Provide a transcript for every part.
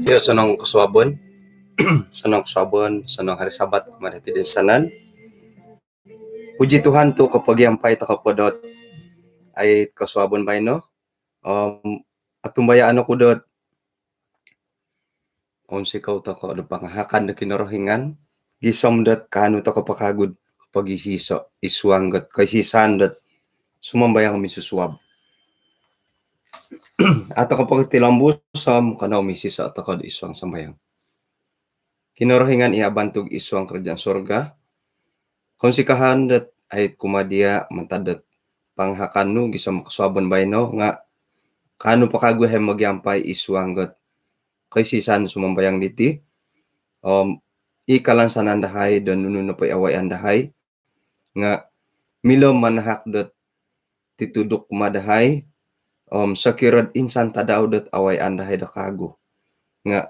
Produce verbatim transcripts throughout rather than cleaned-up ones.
Yo, sonong kosuabon. Sonong kosuabon, sonong hari Sabat kumaa dati toinsanan. Puji Tuhan tu kopogiampai tokou po dot ai kosuabon baino. Om otumbayaan oku dot onsikou tokou do pangahakan do Kinorohingan gisom dot kaanu tokou po kagu do kopogisiso id suang dot koisisan dot sumambayang minsusuab. Atau kopogilombus om kanou misiso tokou id suang sambayang. Kinorohingan i abantug id suang kerajaan sorga, kounsikahan dot ait kumaa dia mantad dot pangahakan nu gisom kosuabon baino nga kaanu po kagu yahai mogiampai id suang dot koisisan sumambayang diti. Om i kalansanan dahai do nunu nopo i awayaan dahai nga milo manahak dot tituduk kumaa dahai. Om sokiro insan tadau dot awayaan dahai do kagu nga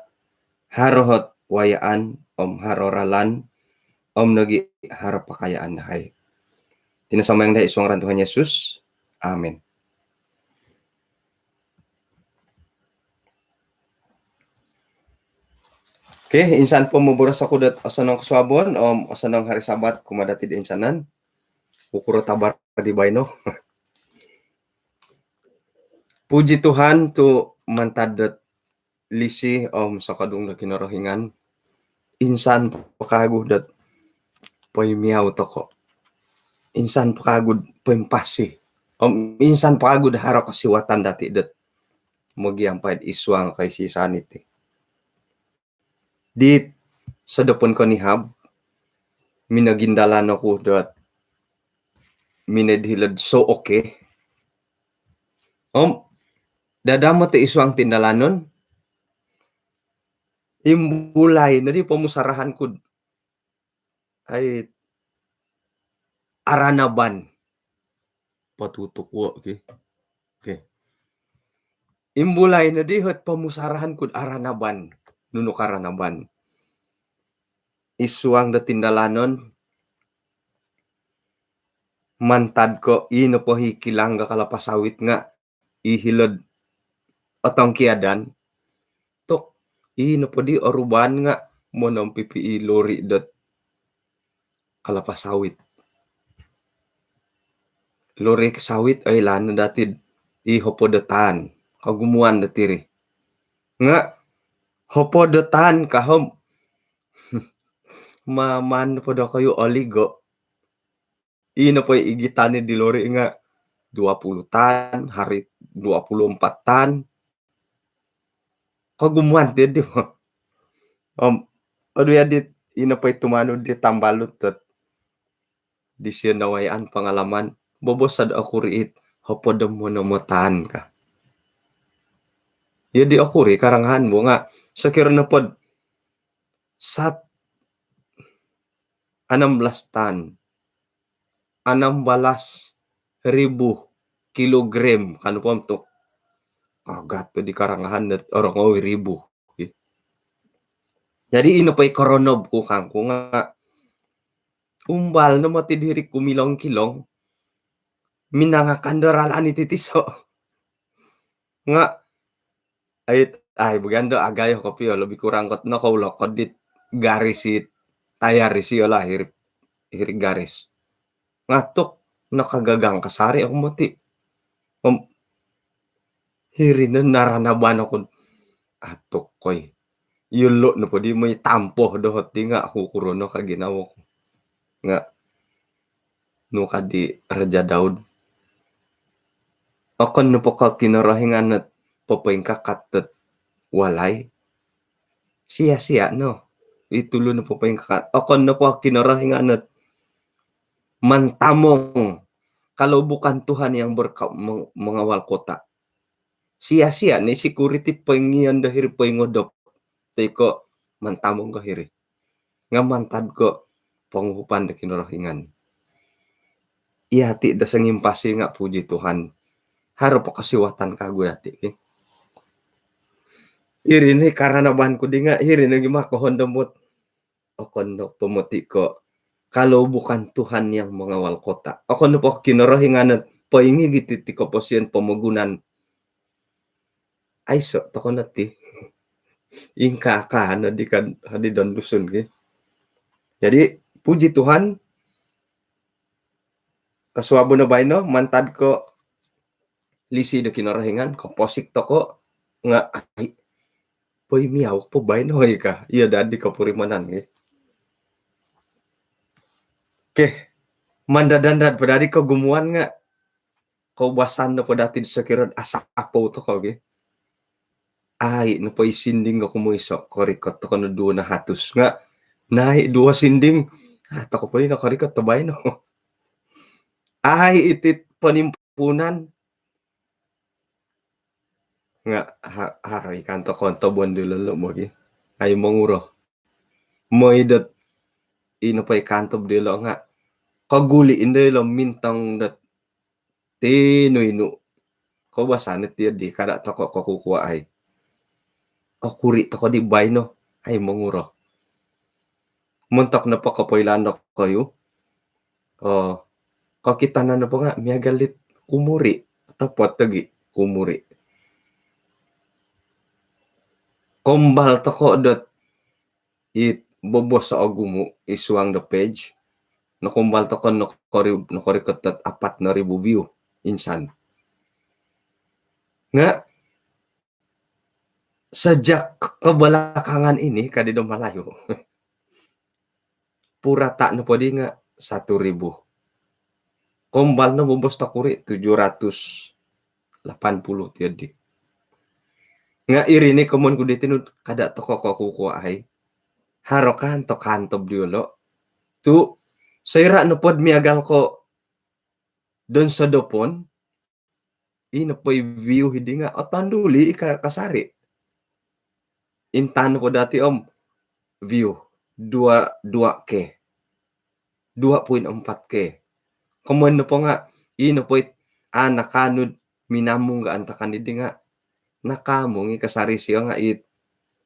haro ot wayaan om haro ralan om nogi haro pakayaan dahai. Iti no sambayang dahai id suang ngaran Tuhan Yesus. Amin. Okey, insan po moboros oku dot osonong kosuabon om osonong hari Sabat kumaa dati toinsanan. Ukuro tabar di baino. Puji Tuhan tu mantad dot lisi om sokodung do Kinorohingan, insan po kagu dot poimiau tokou. Insan po kagu dot poimpasi. Om insan po kagu dot haro kosiwatan dati dot mogiampai id suang koisisan iti. Di sodopon konihab, minogindalan oku dot minoid hilo'd Sooke. Om dadamot id suang tindalanon, imbulai nodi pomusarahan kud ai aranaban. Patutuk wo ki. Okey. Imbulai nodi ot pomusarahan kud aranaban. Nunu karanaban? Id suang do tindalanon, mantad ko i nopo i kilang do kalapa sawit nga i hilo'd otongkiadan, tok i nopo di oruban nga monompipi i lori dot kalapa sawit. Lori sawit oilaan dati i hopod do tan. Kogumuan dati ri. Nga hopod do tan ka om maman po dokoyu oligo. I nopo i igitan di lori nga dua puluh tan, haro dua puluh empat tan. Kogumuan ti di. Om odu ya di, i nopo i tumanud di tambalut dot disio nawayaan pangalaman, bobos do okuri it hopod om onom o tan ka. Ya di okuri karangahan bo nga sokiro nopo do sat enam belas tan, enam belas ribu kilogram kan po tu. Agat tu di karangahan dot orongou ribu. Jadi i nopo i koronob ku kangku nga umbal no moti diri kumilong-kilong minangakan do ralan iti tiso. Nga ai, ai, bogando agayo kopio, lebih kurang kot no koulo kodit garis it tayar isio lah hiri, hiri garis. Nga tuk, nakagagang kasari oku moti. Om hiri no naranaban oku. Atuk koi. Yolo nopo di moi tampoh doho ti nga kukuro no ka ginawo ku. Nga nu ka di Raja Daud. Okon nopo ko Kinorohingan ot popoingkakat dot walai. Sia-sia no. I tulu nopo poingkakat. Okon nopo Kinorohingan ot mantamong kalau bukan Tuhan yang berka-, meng-, mengawal kota. Sia-sia ni security poingion do hiri poingodop. Toi ko mantamong ko hiri. Nga mantad ko ponguhupan do Kinorohingan. Iyati do songimpasi nga puji Tuhan. Haro po kosiwatan kagu dati ki. Iri ni karanaban ku di nga, iri ni gima kohon do mot. Okon nopo moti ko kalau bukan Tuhan yang mengawal kota. Okon nopo Kinorohingan ot poingigit iti koposion pomogunan. Aiso toko no ti. Ingkaa-kaa no di kad-, kadi don Dusun ki. Jadi, puji Tuhan, kosuabon no baino, mantad ko lisi do Kinorohingan, koposik toko nga, ai, poimiau po baino, oi ka. Iyo dadi kopurimanan ki. Okey, mandad-andad po dadi kogumuan nga, koubasan nopo dati sokiro asapou toko ki. Ai nopo i sinding ko kumoiso, korikot toko no duo nahatus nga, nai duo sinding, ah, toko po di nokorikot do baino. Ai iti ponimpunan nga, ha-, haro i kanto-kanto bon dilo lo mogi. Ai monguro. Moi dot ino po i kanto dilo nga, koguli indo ilo mintong dot tinu-inu. Koubasan no ti di, kada toko kokukua ai. Okuri toko di baino, ai monguro. Montok nopo kopoilaan dokoyu, oh, kokitanan nopo nga miagal dit kumuri, topot lagi kumuri. Kombal toko dot it bobos ogumu i suang do page, nokombal toko nokori-, nokorikot dot apat no ribu view insan. Nga sejak kebelakangan ini, kadi do Malayu, purata nopo di nga satu ribu. Kombal no bobos tokuri tujuh ratus lapan puluh tiyo di. Nga iri ni komon ku di tinu, kada toko kokukua ai. Haro kanto-kanto diolo. Tu soira nopo do miagal ko don sodopon, ino po i view hidi nga otonduli i ka-, kasari. Intan po dati om view dua, dua K. Dua poin empat K. Komon nopo nga, ino po it, ah, nakanud minamung ga antakan didi nga, nakamung i kasari sio nga it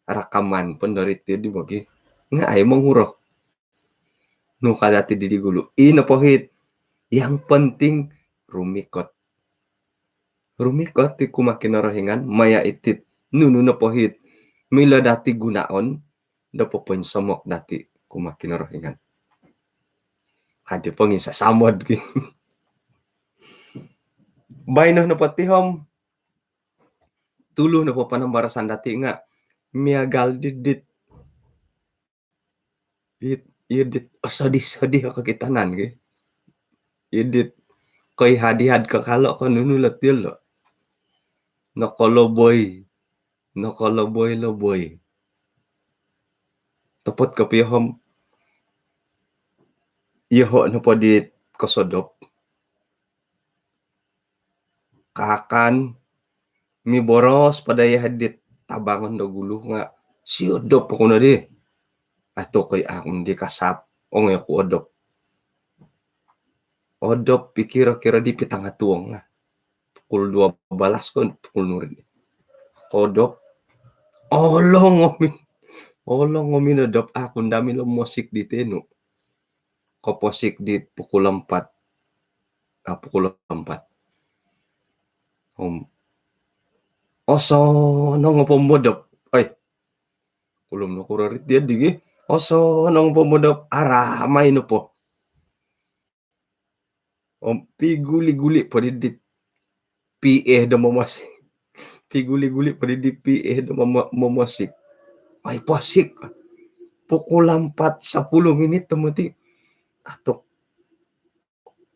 rakaman pon dari ti di bogi. Nga ai monguro. Nu ka dati didi gulu. Ino po hit. Yang penting rumikot. Rumikot ti kumaa Kinorohingan, maya itit nunu nopo hit milo dati gunaon do popoinsomok dati kumaa Kinorohingan. Kadi ponginsasamod ki. Baino nopo ti om, tulu nopo panambarasan dati nga miagal didit It, iyo dit, oh, sodih-sodih o kokitanan ki. Iyo dit, koihad-ihad ko kalo ko nunu lo tiyo lo. Nokoloboi, nokoloboi-loboi. Topot kopio om, iyoho nopo dit kosodop. Kaakan, miboros po dai hadi tabangon do gulu nga, siodop oku no di. Atukoi, aku di kasap, ongoi oku odop. Odop pikiro-kiro di pitanga tuong lah. Pukul dua belas kon, pukul nuri. Odop. Olong omin. Olong omin odop, aku ndami lo mosik di tenu. Koposik di pukul empat. Ah, pukul empat. Om. Osonong opo modop. Oi. Kulum no kuro ri tiyo digi. Osonong opo modop. Aramai nopo. Om piguli-guli po di dit P A do momosik. Piguli-guli po di dit P A do momo-, momosik. Ai, posik. Pukul empat sepuluh minit tomoti. Atuk.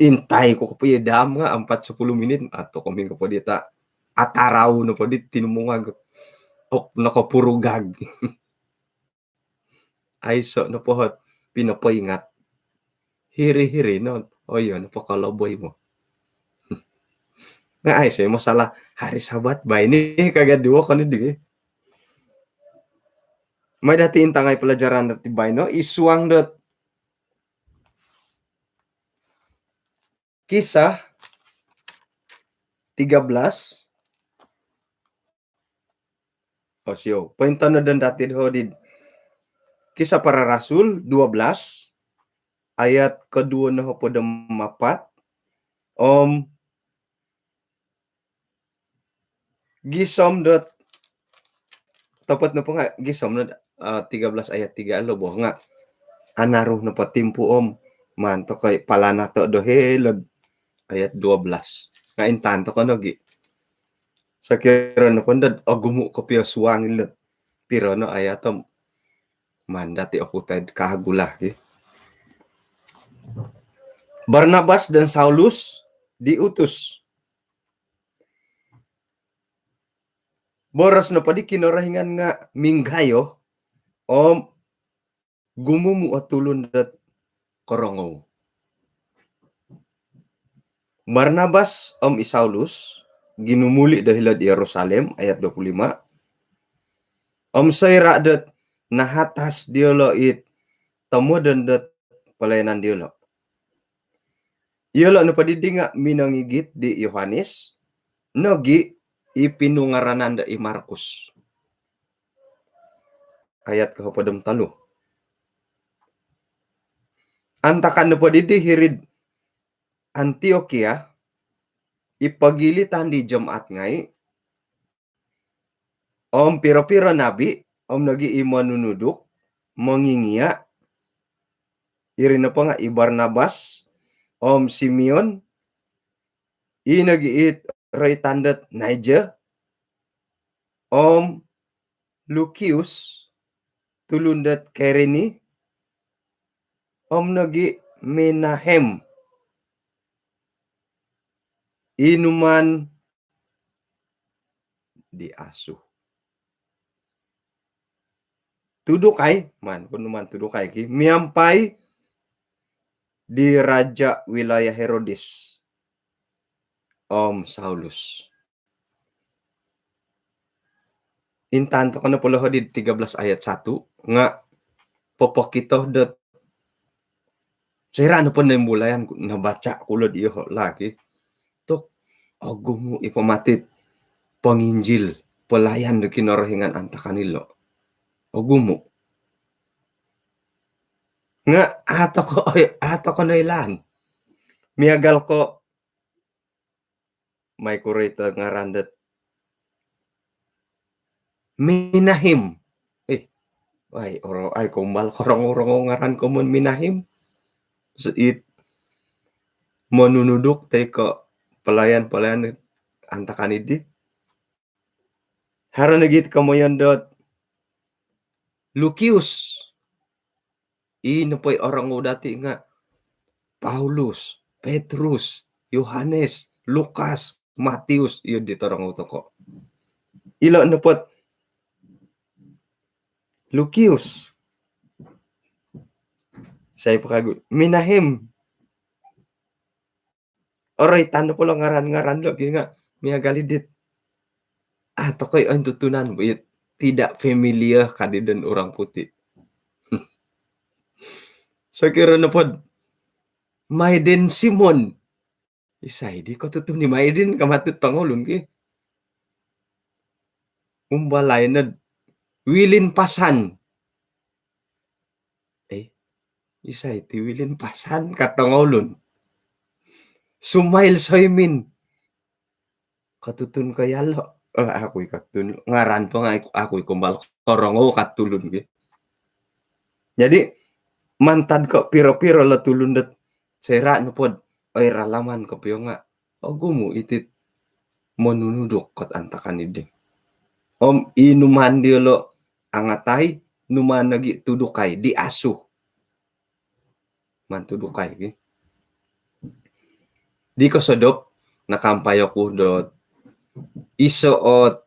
Intai ko kopio dam nga empat sepuluh minit. Atuk, komi kopio di ta. Atarau nopo di tinumungag. Op, nokopurugag. Aiso nopo hot pinopoingat. Hiri-hiri no, oh iyo, nopo koloboi mo. Nga aiso masalah hari Sabat baino, kaga duo koni digi. Mai dati intangai pelajaran dati baino, id suang dot Kisah tiga belas. Oh, sio. Pointanodon dati doho di Kisah Para Rasul dua belas, ayat koduo nohopod om apat. Om gisom dot topot nopo nga' gisom no, eh, tiga belas ayat tiga lo bo nga' anaru nopo timpu om maan toko' palanato' do hilo'd ayat dua belas. Nga' intaan toko' nogi'. Sokiro nopo ndo'd ogumu' kopio suang ilo'd piro no ayat om maan dati' oputai'd kagu lah ki. Barnabas dan Saulus diutus. Boros nopo di Kinorohingan nga' minggayo om gumumu' o tulun dot korongou. Barnabas om i Saulus ginumuli' do hilo'd Yerusalem, ayat dua puluh lima. Om soira' dot nahatas diyolo' it tomodon dot palayanan diyolo'. Iyolo' nopo didi nga' minongigit di Yohanes, nogi' i pinungaranan do i Markus. Ayat kohopod om tolu. Antakan nopo didi hiri'd Antiokia, i pogilitan di jemaat ngai', om piro-piro nabi, om nogi' i monunuduk, mongingia', iri nopo nga' i Barnabas, om Simeon, i nogi' i roitan dot Niger, om Lukius, tulun dot Kirene, om nogi' Menahem, i numaan di asuh. Tudukai, maan ku numaan tudukai ki, miampai di raja' wilayah Herodes om Saulus. Intaan toko' nopo lo hodi'd tiga belas ayat satu nga' popokito dot soira' nopo noimbulayan ku, nabaca' ku lo'd iyoho' lagi. Tok, ogumu' i po mati' ponginjil, palayan do Kinorohingan antakan ilo'. Ogumu'. Nga' a' toko', a' toko' noilaan. Miagal ko' mai ku roito ngaran dot Menahem. Eh, ai, oro, ai, kombal korongou-rongou ngaran komoyon Menahem. So, it monunuduk toi ko' palayan-palayan antakan idi. Haro nogi' it komoyon dot Lukius. I nopo i orongou dati' nga' Paulus, Petrus, Yohanes, Lukas, Matius, iyo di torongou toko'. Ilo' nopo't Lukius. Sai po kagu, Menahem. Oroitan nopo lo ngaran-ngaran lo gi nga' miagal i dit a' toko' i ointutunan, it tidak familiar kadi don orang putih. Sokiro nopo'd Maiden Simon, isai di kotutun i Maiden ka matu'd tongoulun ki. Umbalai nod Wilin Pasan. Eh, isai ti Wilin Pasan ka tongoulun. Sumail Soimin. Kotutun ko yalo'. Eh, aku i kotutun. Ngaran po nga' aku i kombal korongou ka tulun ki. Jadi, mantad ko piro-piro lo tulun dot soira' nopo'd oiralaman kopio nga' ogumu' iti't monunuduk kot antakan idi. Om i numaan diyolo' angatai, numaan nogi' tudukai, diasuh. Maan tudukai ki. Di kosodop, nakaampai oku dot iso' ot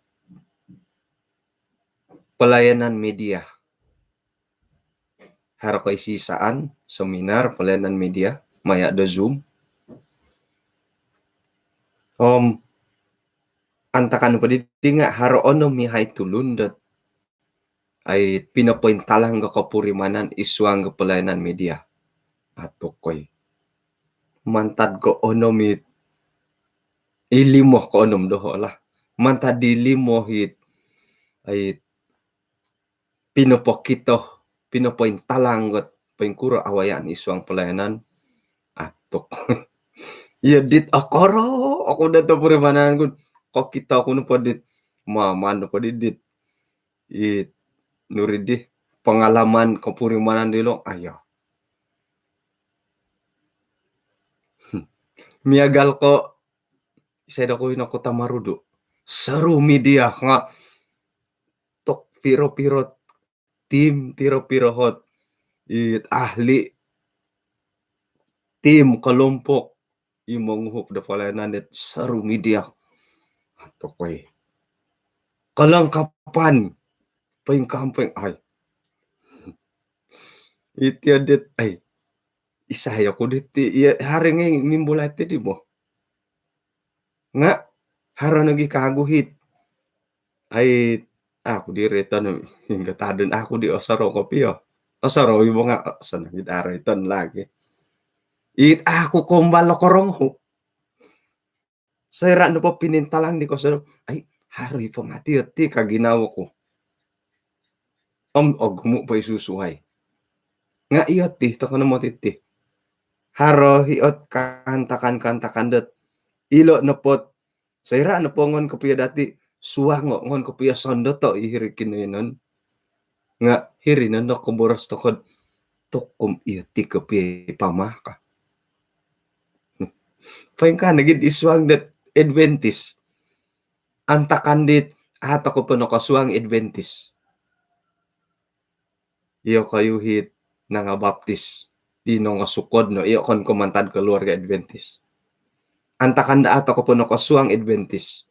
palayanan media. Haro koisi-isaan, seminar palayanan media, maya' do Zoom. Om antakan po didi nga' haro onom iyahai tulun dot ai pinopointalang ko kopurimanan id suang ko palayanan media. Atukoi. Mantad ko onom it, i limo ko onom doho' lah. Mantad di limo it, ai pinopokito, pinopointalang got poingkuro awayaan id suang palayanan. Atuk. Iyo dit okoro, oku dot opurimanan ku, kokito ku nopo dit, maman nopo di dit i nuri di pengalaman kopurimanan dilo, ayo. Miagal ko isai dokoyu no Kota Marudu. Seru media nga tok piro-piro tim, piro-piro hot i ahli tim kelompok i monguhup do pelayanan dit seru media. Atok oi. Kelengkapan pengkampeng ai. Iti adit ai. Isai aku diti, iya, hari ngai mimbulai ti di bo. Nga haro nogi kagu hit. Ai, aku di reton hingga tadun aku di osoro kopio. Osoro ibo nga sana git reton lagi. It aku kombal lo koronghu. Soira nopo pinintalang di kosoro, ai, hari po mati ti ka ginawo ku. Om ogumu po i susuai. Nga iyo ti, tokono moti ti. Haro hiot kantakan-kantakan dot ilo nopot. Soira nopo ngon kopio dati suango, ngon kopio sondoto i hiri kinoinon. Nga hiri nondo koboros tokod tokom iyo ti kopio i pama ka. Poingkaa nogi id suang dot Adventist. Antakan dit ato ko po nokosuang Adventist. Iyo koyu hit nangabaptis di nongosukod no, iyo kon ko mantad keluarga Adventist. Antakan da ato ko po nokosuang Adventist.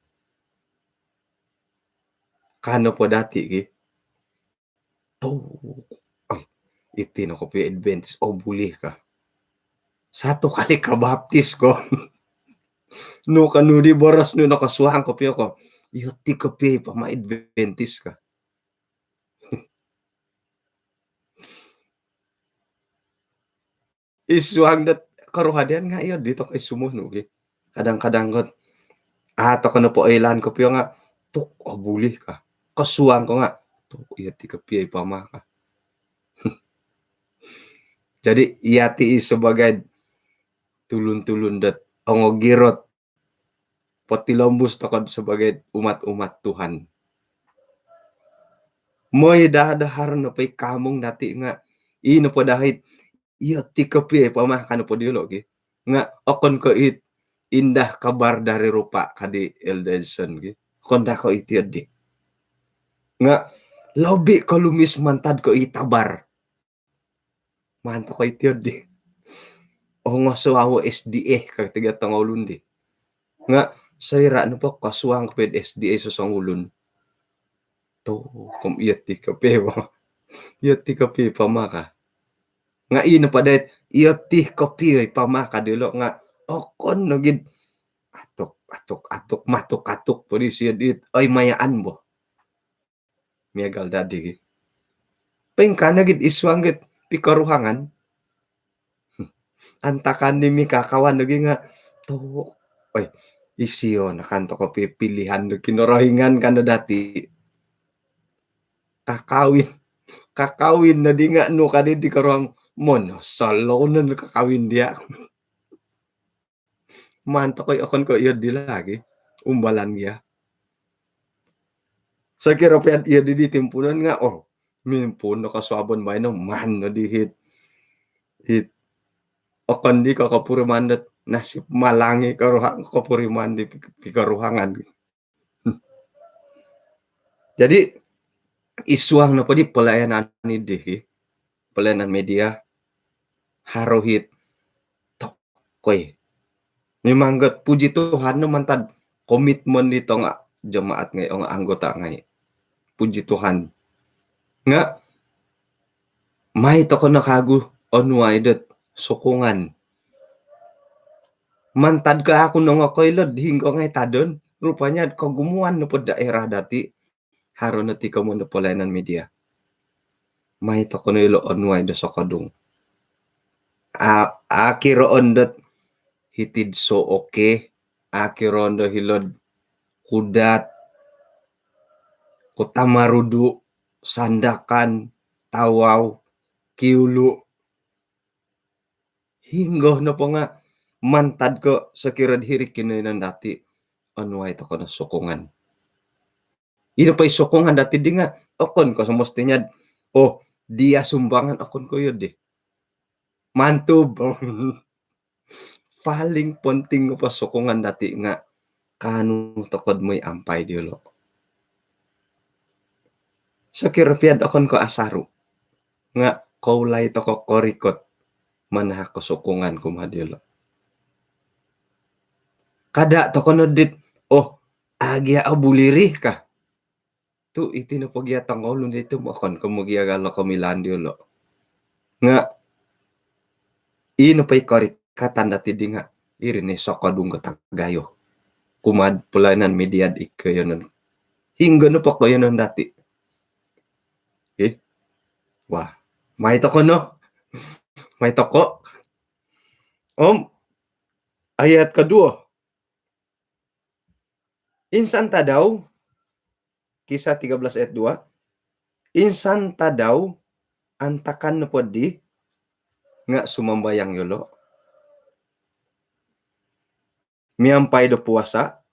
Kano po dati ki. Tu, ai, iti no kopio Adventist, oh, boleh ka. Satu kali ka baptis ko. Nu kanu di boros nu nokosuang kopio ko. Iyo ti kopio i pama Adventist ka. Id suang dot kerohanian nga iyo di toko i sumuh nu ki. Kadang-kadang kot ato ko nopo oilaan kopio nga tuk, oh, boleh ka. Kosuang ko nga tuk, iyo ti kopio i pama ka. Jadi iya ti i sebagai tulun-tulun dot ongogirot potilombus tokod sebagai umat-umat Tuhan. Moi daa dahar nopo i kamung dati nga i nopo dahit iyo ti kopio i pama kano po diolo ki. Nga okon ko it Indah Kabar Dari Rupa ka di Elder Edson ki. Okon daa ko iti di. Nga lobi kolumis mantad ko i tabar. Maan toko iti di. Ongosuau S D A ka tiga tongoulun di. Nga soira nopo kosuang kopio S D A sosongulun. Tu kom iyo ti kopio i pama. Iyo ti kopio i pama ka. Nga i nopo dait iyo ti kopio i pama ka diolo nga okon nogi atuk, atuk, atuk, matuk-atuk po di sio dit. Oi, mayaan bo. Miagal dadi ki. Poingkaa nogi id suang git pikoruhangan. Antakan di mikakawan nogi nga tu, oi, isio nakan toko pi-, pilihan do Kinorohingan kano dati. Kakawin. Kakawin nodi nga nu kadi di koruhang mono. Solo unon kakawin dia. Maan toko i okon ko iyo di lagi. Umbalan gia. Sokiro piad iyo di di timpuunon nga, oh, mimpuun no kosuabon baino, maan no di hit. Hit. Okon di ko kopuriman dot nasib malang i koruhang, kopuriman di pi-, pikoruhangan. Jadi id suang nopo di pelayanan ni di ki, pelayanan media, haro hit tokoi. Memang got puji Tuhan no mantad komitmen di tonga jemaat ngai, ongo anggota ngai. Puji Tuhan. Nga mai toko no kagu onuai dot sokongan. Mantad ko aku nongokoilo hinggo ngai tadon, rupanya kogumuan nopo daerah dati, haro no ti komoyon do pelayanan media. Mai toko no ilo onuai do sokodung. A-, akiroon dot hiti'd Sooke, akiroon do hilo'd Kudat, Kota Marudu, Sandakan, Tawau, Kiulu. Hinggo nopo nga mantad ko sokiro hiri kinoinon dati, onuai toko no sokongan. Ino po i sokongan dati di nga okon ko semestinya, oh, dia sumbangan, okon ko iyo di. Mantub. Paling penting po sokongan dati nga kaanu toko do moi ampai diolo. Sokiro pia do okon ko asaru nga koulai toko korikot manahak ko sokongan kumaa diolo. Kada toko no dit, oh, agia abuli ri ka. Tu iti nopo gia tongoulun ditu, okon ko mogiagal o komilaan diolo. Nga ino po i korikatan dati di nga iri ni sokodung ko tagayo kumaa pelayanan media di koiyonon. Hinggo nopo koiyonon dati. Okey. Wah, mai toko no. Mai toko. Om ayat koduo. Insan tadau, Kisah tiga belas ayat dua, insan tadau antakan nopo di nga sumambayang yolo. Miampai do puasa,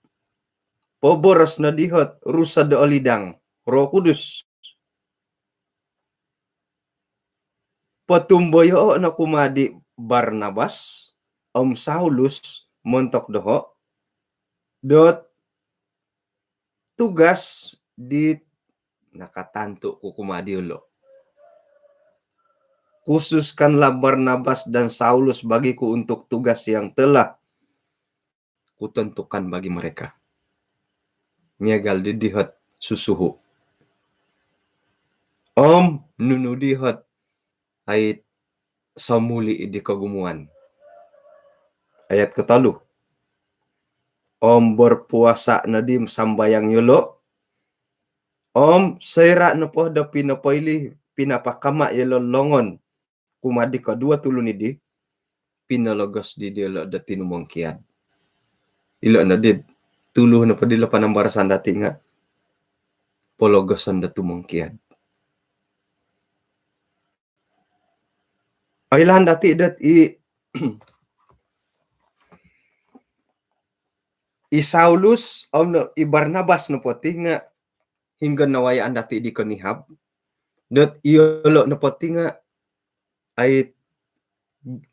poboros no dihot Rusod do Olidang, Roh Kudus. Potumboyoo no kumaa di Barnabas om Saulus montok doho dot tugas di nakatantu ku kumaa diolo. Khususkanlah Barnabas dan Saulus bagiku untuk tugas yang telah kutentukan bagi mereka. Miagal di dihot susuhu. Om nunu dihot ai somuli di kogumuan. Ayat kotolu. Om berpuasa no di sambayang yolo. Om soira nopo do pinopoili, pinapakama yolo longon kumaa di koduo tulun di, pinologos di diolo do tinumongkiad. Ilo no di tulu nopo dilo panambarasan dati nga pologoson do tumongkiad. Oilaan dati dot i, i Saulus om no, i Barnabas nopo ti nga hinggo nawayaan dati di konihab dot iyolo nopo ti nga ai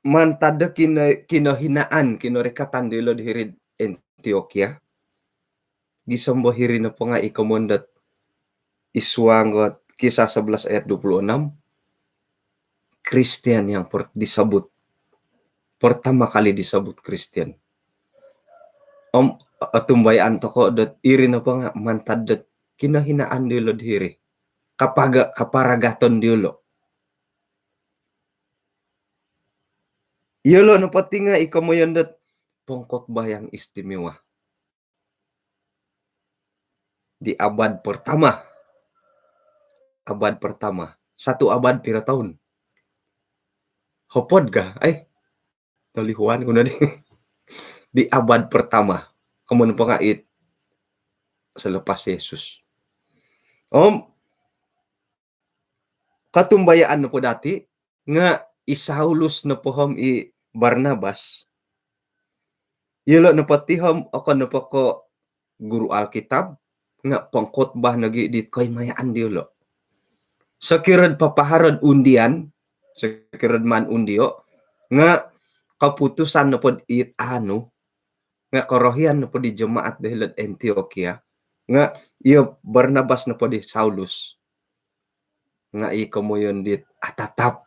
mantad do kino-, kinohinaan, kinorikatan diolo di hiri'd Antiokia. Gisom bo hiri nopo nga i komoyon dot i suang dot Kisah sebelas ayat dua puluh enam, Kristian yang per-, disebut, pertama kali disebut Kristian. Om otumbayaan toko dot iri nopo nga mantad dot kinohinaan diolo di hiri. Kapaga-, kaparagaton diolo. Iyolo nopo ti nga i komoyon dot pengkhotbah yang istimewa di abad pertama. Abad pertama. Satu abad piro toun? Hopod ka? Ai, nolihuan ku no di. Di abad pertama. Komoyon nopo nga it selepas Yesus. Om kotumbayaan nopo dati nga i Saulus nopo om i Barnabas, iyolo nopo ti om okon nopo ko guru Alkitab, nga pengkhotbah nogi di koimayaan diolo. Sokiro'd papaharo'd undian, sokiro'd maan undio, nga keputusan nopo dit anu, nga korohian nopo di jemaat do hilo'd Antiokia, nga iyo Barnabas nopo di Saulus nga i komoyon dit atatap.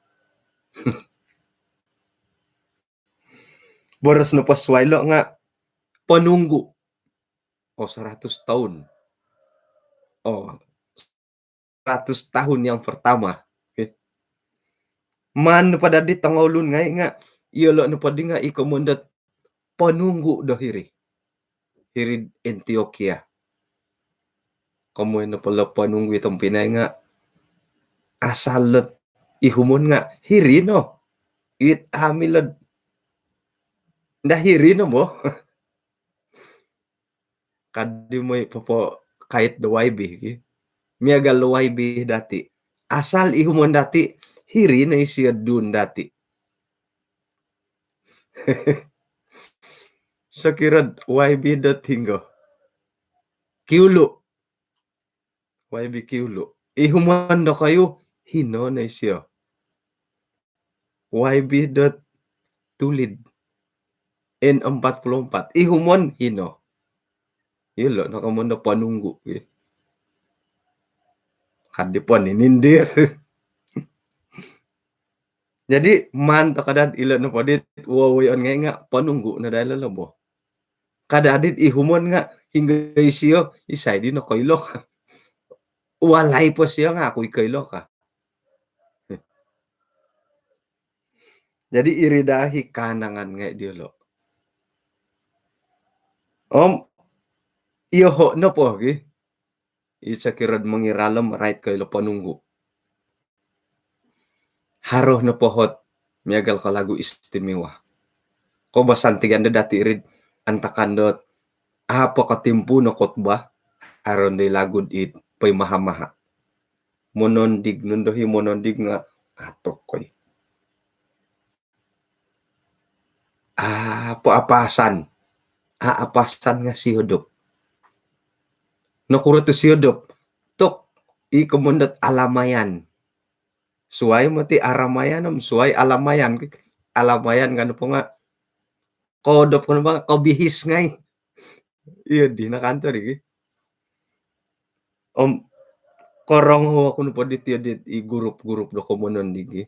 Boros nopo suai lo nga penunggu. Oh, seratus tahun. Oh, seratus tahun yang pertama. Okey. Maan nopo dadi tongoulun ngai nga iyolo nopo di nga i komoyon dot penunggu do hiri. Hiri'd Antiokia. Komoyon nopo lo penunggu i tompinai nga asal dot ihumon nga hiri no. It amu ilo nda hiri no bo. Kadi moi popokait do Y B ki. Miagal do Y B dati. Asal ihumon dati, hiri no isio dun dati. Sokiro'd Y B dot hinggo. Kiulu. Y B Q lo. Ihumon dokoyu, hino no isio. Y B dot tulid. N empat puluh empat. Ihumon, hino. Ilo no komoyon do ponunggu. Kadi poninindir. Jadi, maan toko dot ilo nopo dit wowoyoon ngai nga ponunggu no daa ilo lo bo. Kada dit ihumon nga hinggo isio, isai di nokoilo ka. Walai po sio nga au ku i koilo ka. Jadi, iri daa i kaanangan ngai diolo. Om, iyoho nopo gi. I sokiro do mongiralom rait ko ilo ponunggu. Haro nopo ot miagal ko lagu istimewa. Koubasan ti gia do dati iri do antakan dot apo ko timpu no khotbah, haro ndo i lagu dit poimaha-maha. Monondig nondo i monondig nga atok koi. Apo apasan. A, apasan nga siodop. Nokuro tu siodop? Tok, i komoyon dot alamayan. Suai moti aramayan om suai alamayan. Alamayan kan po nga kodop kan po nga kobihis ngai. Iyo di nakanto di gi. Om korongou oku nopo diti iyo dit i grup-grup do komoyon di gi.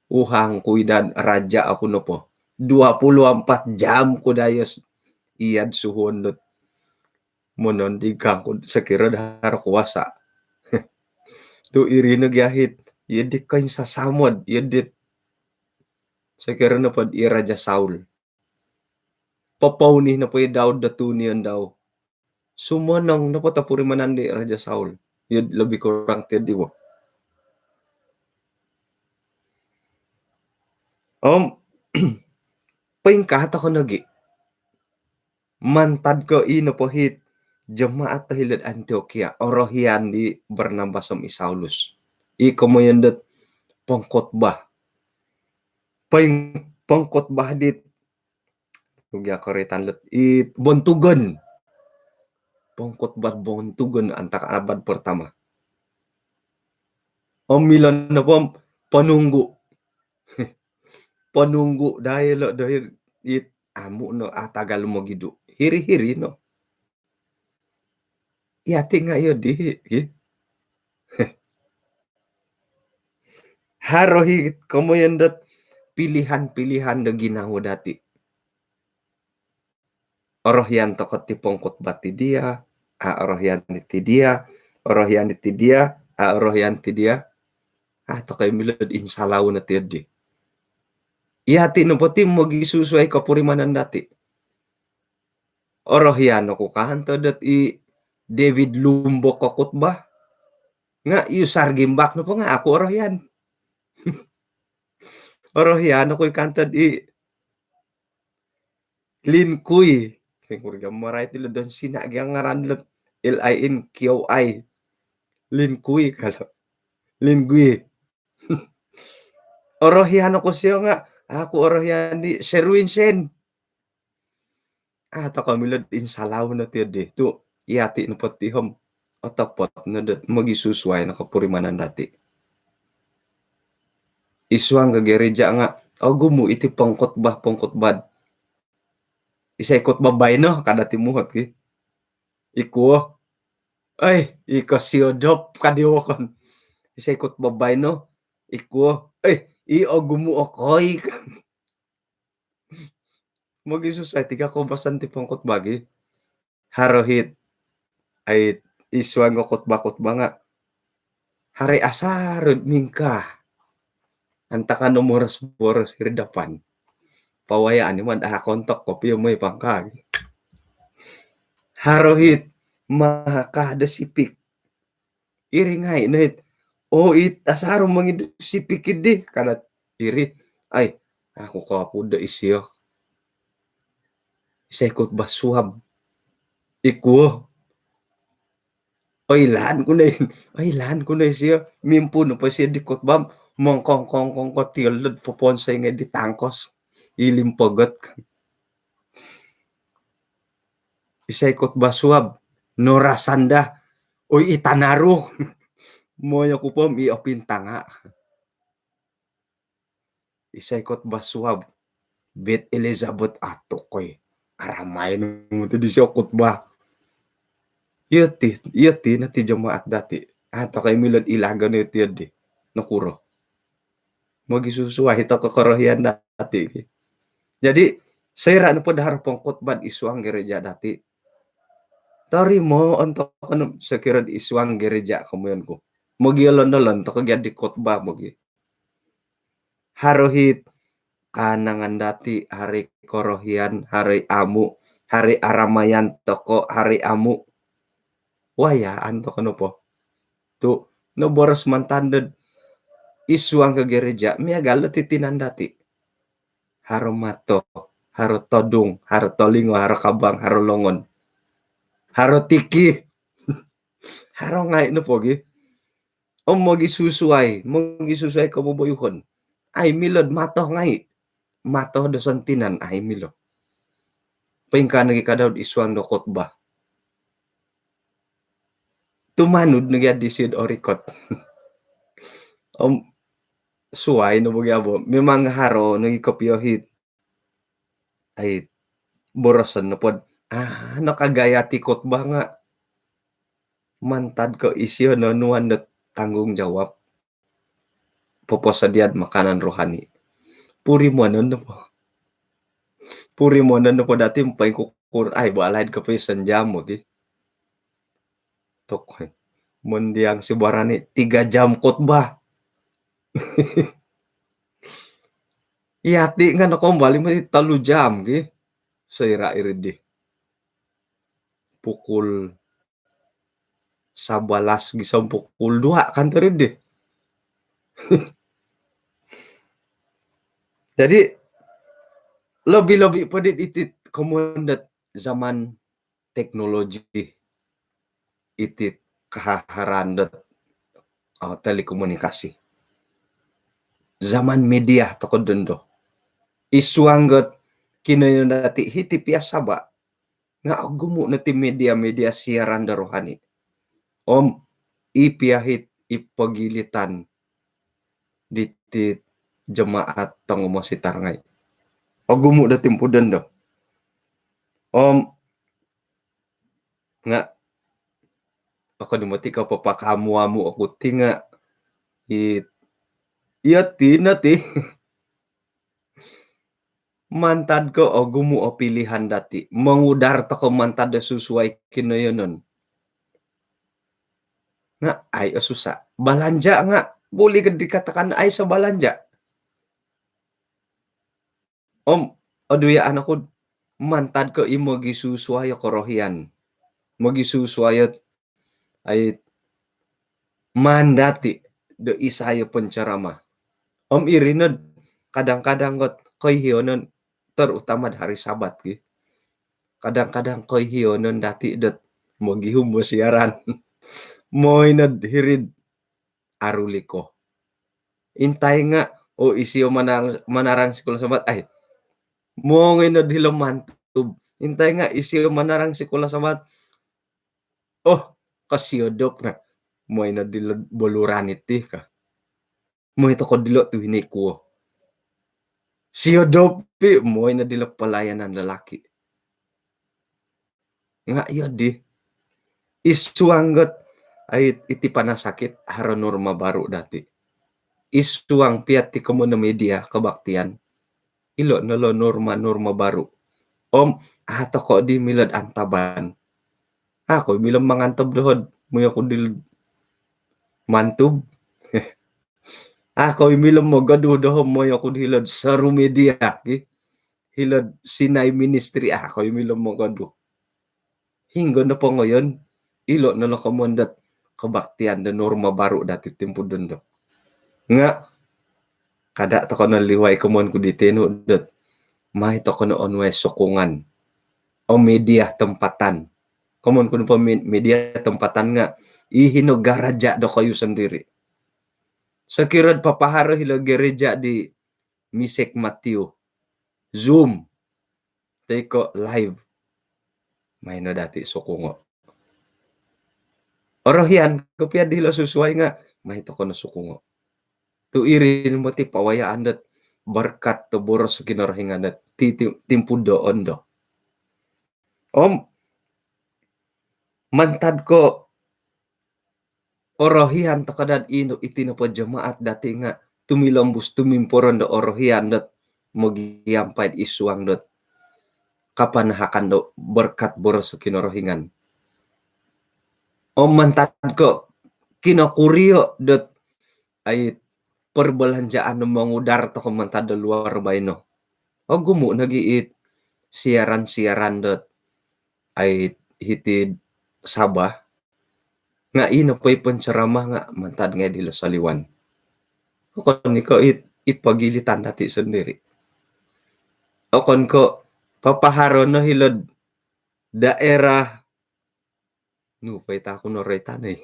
Uhang ku i dan raja oku nopo. Dua puluh empat jam ku daa iyo iyad suhuon dot monondig kangku sokiro do haro kuasa. Tu iri no gia it iyo di koinsasamod, iyo dit sokiro nopo di Raja Saul. Popouni nopo i Daud do tunion dau. Sumonong nopo topurimanan di Raja Saul. Iyo lebih kurang ti di bo. Om, poingkaa toko nogi. Mantad ko i nopo it jemaat do hilo'd Antiokia, orohian di Barnabas om i Saulus. I komoyon dot pongkhotbah. Poing-, pongkhotbah dit Tugia koritan lot i bontugon. Pongkhotbah bontugon antakan abad pertama. Om milo nopo om ponunggu. Ponunggu daa ilo dohir it amu no atagal mogidu. Hiri-hiri no. Yati nga iyo di, ki. Haro i komoyon dot pilihan-pilihan do ginawo dati. Orohian toko ti pongkhotbah ti dia, a orohian ti dia, orohian ti dia, a orohian ti dia. A toko i milo do insalau no ti di. Yati nopo ti mogisusuai kopurimanan dati. Orohian oku kanto dot i David Lumbok ko khotbah. Nga i Usar Gimbak nopo nga au ku orohian. Orohian oku i kanto dot i Lin Kui. Singkur gia marait ilo don Sina gia ngaran lot L I N Q I. Lin Kui kalau. Lin Kui. Orohian oku sio nga au ku orohian di Sherwin Sen. A toko milo do insalau no ti di. Tu yati nopo ti om otopot no dot mogisusuai no kopurimanan dati. I suang ko gereja nga ogumu iti pongkhotbah-pongkhotbah. Isai khotbah baino kada ti muhot ki. Ikuo. Oi, i kosiodop kadi wokon. Isai khotbah baino. Ikuo. Oi, i ogumu okoi. Mogisusuai ti gia koubasan ti pongkhotbah gi. Haro it ai i suang ko khotbah-khotbah nga haro i asaru mingkaa. Antakan no moros-boros iri dapan. Pawayaan i mad a kontok kopio moi pangkaa gi. Haro it maha ka do sipik. Iri ngai no it. O it asaru mongidu sipik di kada iri. Ai, au ku kopudo isio. Isai khotbah suab. Ikuo. Oilaan ku no i, oilaan ku no isio. Mimpuun nopo isio di khotbah mongkongkong-kongkong tiol dot poponsoi ngai di tangkos. Ilim pogot. Isai khotbah suab. Norasan daa. Oi, i tanaru. Moyo ku po om i opintanga. Isai khotbah suab? Beth Elizabeth. Atukoi. Aramai no tu disio khotbah. Iyo ti, iyo ti no ti jemaat dati. Atukoi, milo do ilagon iyo ti di. Nokuro? Mogisusuai toko korohian dati. Jadi, soira nopo do haro pongkhotbah id suang gereja dati, torimoon toko no sokiro id suang gereja komoyon ku. Mogiolon-olon toko gia di khotbah mogi. Haro it kaanangan dati, haro i korohian, haro i amu, haro i aramaian toko, haro i amu. Wayaan toko nopo tu noboros mantad do id suang gereja, miagal do tinan dati. Haro mato, haro todung, haro tolingo, haro kabang, haro longon, haro tiki, haro ngai nopo gia. Om mogisusuai, mogisusuai koboboyuhon. Ai milo do mato ngai. Mato do sontinan, ai milo. Poingkaa nogi kadau id suang do khotbah. Tumanud nogi disio do orikot. Om suai no bo gia bo. Memang haro nogi kopio it, ai, boroson nopo do, ah, nokogayat i khotbah nga mantad ko isio no onuan do tanggungjawab poposodia do makanan rohani. Purimonon nopo. Purimonon nopo dati om poingkukur, ai, bo alaid kopio sanjam lagi. Tok, mondiang sibarani tiga jam khotbah. Yati nga nokombali moti tolu jam gia. Soira iri di pukul sabalas gisom pukul dua kan tadi di. Jadi, lobi-lobi po di iti komoyon dot zaman teknologi, iti kahaharan dot, ah, telekomunikasi. Zaman media toko dondo. Id suang dot kinoyonon dati hiti pia Sabah nga ogumu no ti media-media siaran do rohani. Om i pia it i pogilitan diti jemaat tongo mositar ngai. Ogumu do timpu dondo. Om nga okon i moti ko papakamu-amu oku ti nga i, iyo ti no ti. Mantad ko ogumu o pilihan dati. Mongudar toko mantad do susuai kinoyonon. Nga ai o susah. Balanja nga boleh ko dikatakan ai so balanja. Om oduyaan oku mantad ko i mogisusuai o korohian. Mogisusuai o ai maan dati do isai o penceramah. Om iri no kadang-kadang kot koihonon, terutama do hari Sabat ki. Kadang-kadang koihonon dati dot mogihum bosiaran. Mooi no hiri'd Aruliko. Intai nga, oh, isio manarang, manarang sikul Sabat, ai. Mongoi no hilo Mantub. Intai nga isio manarang sikul Sabat. Oh, kasiodop na. Mooi no dilo Boluran iti ka. Mooi toko dilo tu hini kuo. Siodop pi, mooi no dilo pelayanan lelaki. Nga iyo di. Id suang dot ai iti panasakit haro norma baru dati. Id suang pia ti komoyon media kebaktian. Ilo no lo norma-norma baru. Om, ah, toko di milo'd antaban. Ah, koi milo mangantob doho'd mooi oku dilo Mantub. Ah, koi milo mogoduh doho mooi oku hilo'd Seru Media ki. Hilo'd Sinai Ministry, ah, koi milo mogoduh. Hinggo no pongoyon, ilo no lo komoyon dot kebaktian do norma baru dati timpu dondo. Nga kada toko no lihuai komoyon ku di tinu dot mai toko no onuai sokongan. O media tempatan. Komoyon ku nopo me-, media tempatan nga i hino garaja dokoyu sendiri. Sokiro papaharo hilo gereja di Misek Matthew. Zoom. Toi ko live. Mai no dati sokongo. Orohian kopio dilo susuai nga mai toko no sukungo. Tu iri no moti pawayaan dot berkat do boros Kinorohingan dot ti, ti, timpu do ondo. Om mantad ko orohian toko dot ino, iti nopo jemaat dati nga tumilombus tumimporon do orohian dot mogiampai id suang dot kapanahakan do berkat boros Kinorohingan. Om mantad ko kinokurio dot ai perbelanjaan do mongudar toko mantad do luar baino. Ogumu nogi it siaran-siaran dot ai hiti Sabah. Nga ino po i penceramah nga mantad ngai dilo soliwan. Okon ko it, i pogilitan dati sendiri. Okon ko papaharo no hilo'd daerah nu po i taku no roitan oi.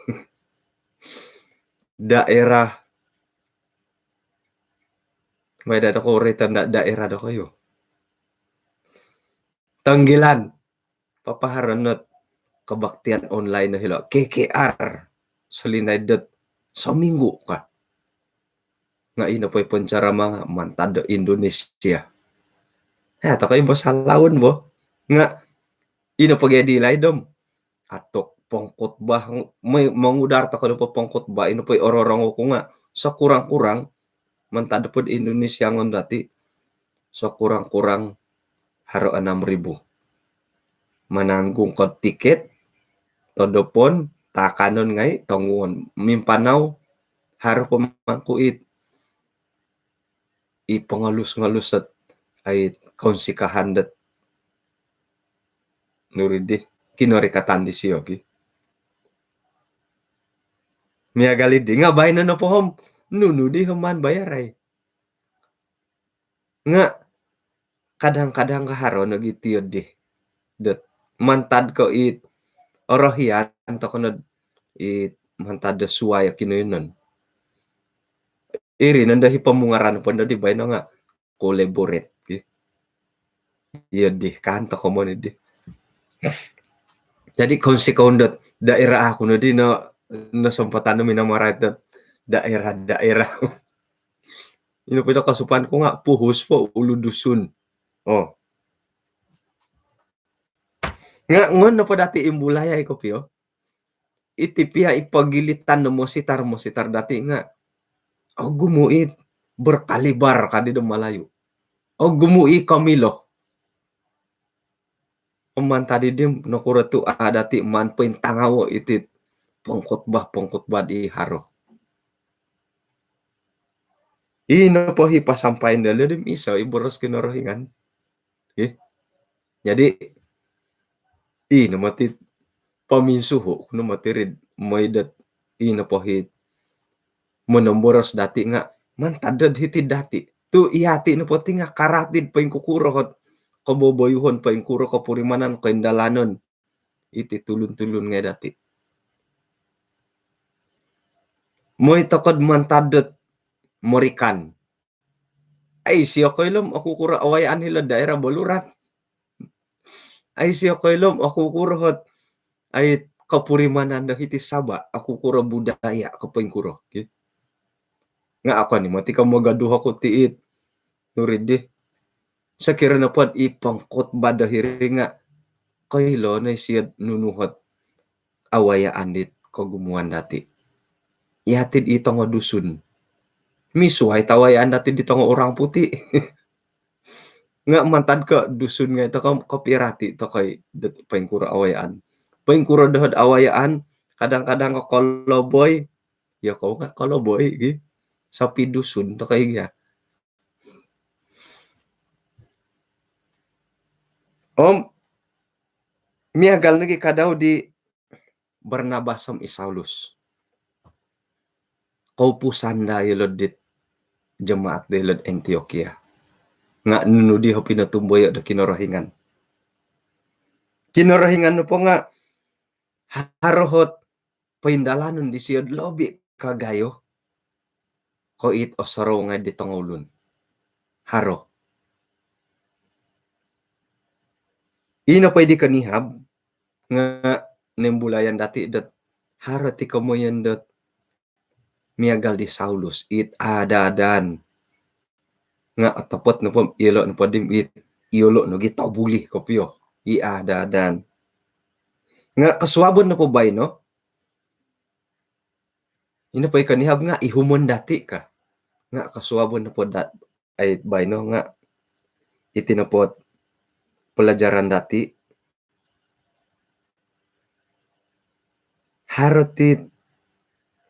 Daerah. Mai da doko roitan da, daerah doko yo. Tenggilan. Papaharo no kebaktian online no hilo K K R. Solinaid dot seminggu ka. Nga ino po i penceramah nga mantad do Indonesia. Ha, toko i bo salaun bo. Nga ino po gia di laid om atok pengkhotbah, mongudar toko nopo pengkhotbah, ino po i ororong oku nga sekurang-kurang mantad po Indonesia ngon dati sekurang-kurang haro enam ribu. Mananggung ko tiket, todopon, takanon ngai, tonguon, mimpanau, haro po mangkuit i pengolus-ngolus dot ai kounsikahan dot nuri di kinorikatan disio ki. Miagal i di nga baino nopo om nunu di om maan bayar ai. Nga kadang-kadang ka haro nogi tio di dot mantad ko it orohian toko no it mantad do suai o kinoiyonon. Iri nondo i pomungaran po nondo di baino nga collaborate ki. Iyo di kan toko moni di. Jadi kounsikou dot daerah aku no di no, no sompatan no minamarait dot daerah-daerah. Ino po i do kosupan ku nga puhus po ulu dusun. Oh. Nga ngon nopo dati imbulai ai kopio. Iti pia i pogilitan no mositar-mositar dati nga ogumu i berkalibar ka di do Malayu. Ogumu i komilo. Om mantad di di nokuro tu a dati maan pointangawo iti pengkhotbah-pengkhotbah di haro. Ino po i pasampaian dilo di iso i boros Kinorohingan. Okey. Jadi ino moti paminsuhu ku no moti rid moi dot ino po i monomboros dati nga mantad dot hiti dati. Tu iyati nopo ti nga karati do poingkukuro ot koboboyuhon, poingkuro kopurimanan, koindalanon iti tulun-tulun ngai dati. Moi toko do mantad dot morikan. Ai sio koilo om okukuro awayaan hilo daerah Beluran. Ai sio koilo om okukuro ot ai kopurimanan do hiti Sabah, okukuro budaya ko poingkuro. Okey. Nga okon i moti ko mogaduh oku ti it nuri di. Sokiro nopo dot i pengkhotbah do hiri nga koilo no isio do nunu ot awayaan dit kogumuan dati. Iyati di tongo Dusun. Misuai tawayaan dati di tongo orang putih. Nga mantad ko Dusun ngai toko kopirati toko i dot poingkuro awayaan. Poingkuro doho do awayaan, kadang-kadang ko koloboi, yo ko nga koloboi gi. Sopi Dusun toko i gia. Om miagal nogi kadau di Barnabas om i Saulus. Koupusan da ilo dit jemaat di ilo Antiokia. Nga nunu di o pinotumboyo do Kinorohingan. Kinorohingan nopo nga haro ot poindalanon disio do lobi kagayo ko it osorou ngai di tongoulun. Haro. Ino po i di konihab nga nimbulayan dati dot haro ti komoyon dot miagal di Saulus, it aadaan. Nga' otopot nopo, iyolo' nopo di it, iyolo' nogi tobulih kopio i aadaan. Nga' kosuabon nopo baino, ino po i konihab nga' ihumon dati' ka. Nga' kosuabon nopo dat-, ai, baino nga' iti nopo pelajaran dati', haro ti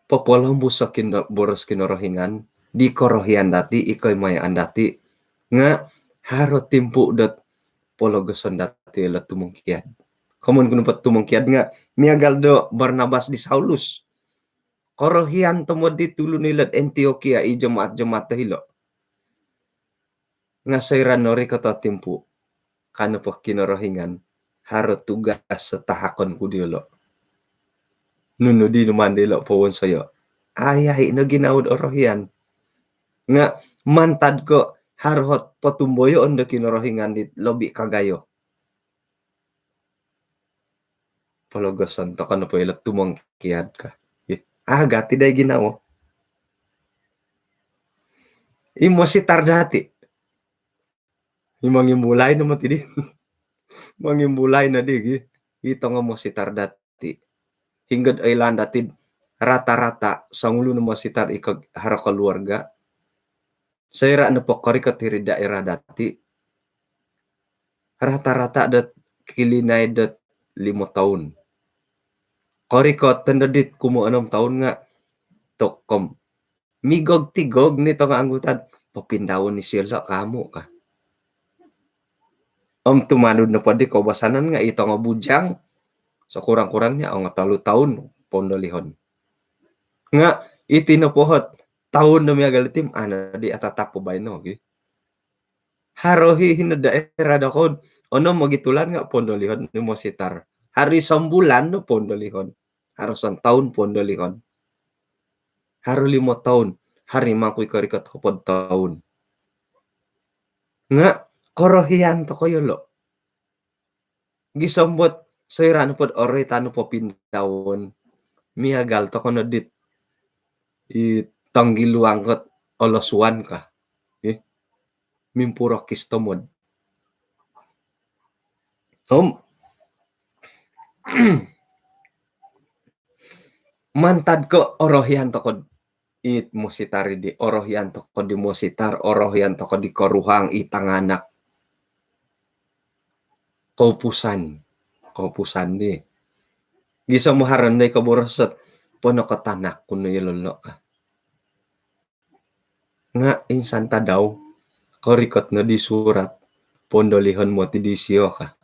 popolombus o kino-, boros Kinorohingan di korohian dati', i koimayaan dati', nga' haro timpu' dot pologoson dati' ilo tumongkiad. Komon ku nopo tumongkiad nga' miagal do Barnabas di Saulus. Korohian tomod di tulun ilo'd Antiokia, i jemaat-jemaat do hilo'. Nga' soira' norikot o timpu', ka nopo Kinorohingan, haro tugas o tahakon ku diyolo'. Nunu di numaan dilo' powonsoyo'? Ai, ai no ginawod orohian. Nga' mantad ko' haro ot potumboyoon do Kinorohingan dit lobi kagayo. Pologoson toko' nopo ilo tumongkiad ka. Ih, agati dai ginawo. I mositar dati'. I mongimbulai no moti di. Mongimbulai no di gi. I tongo mositar dati'. Hinggo'd oilaan dati'd rata-rata songulun o mositar i ko-, haro koluarga'. Soira' nopo korikot hiri'd daerah dati', rata-rata dot kilinai dot limo toun. Korikot tondo dit kumo'onom toun nga' tokom migog-tigog ni tongo angguta'd, popindaon isio lo' kamu' ka. Om tumanud nopo di koubasanan nga' i tongo bujang, sekurang-kurangnya ongo tolu toun poundolihon. Nga' iti nopo ot toun do miagal iti, a' noddi atatap po baino gi. Haro hi hino daerah dokoyu'd onom mogitulan nga' poundolihon ni mositar. Haro i sombulan no poundolihon. Haro sontoun poundolihon. Haro limo toun. Haro i mangkui korikot hopod toun. Nga' korohian toko' iyolo'. Gisom dot soira' nopod oroitan o popindaon, miagal toko' no dit i tonggiluang kot olosuan ka. Ih, mimpurokis tomod. Om mantad ko' orohian toko'd it mositar iddi, orohian toko' di mositar, orohian toko' di koruhang, i tanganak. Koupusan, koupusan di. Gisom haro nai koboros ot, ponokotanak ku no iyolo' ka. Nga' insan tadau, korikot no di surat, poundolihon moti disio ka.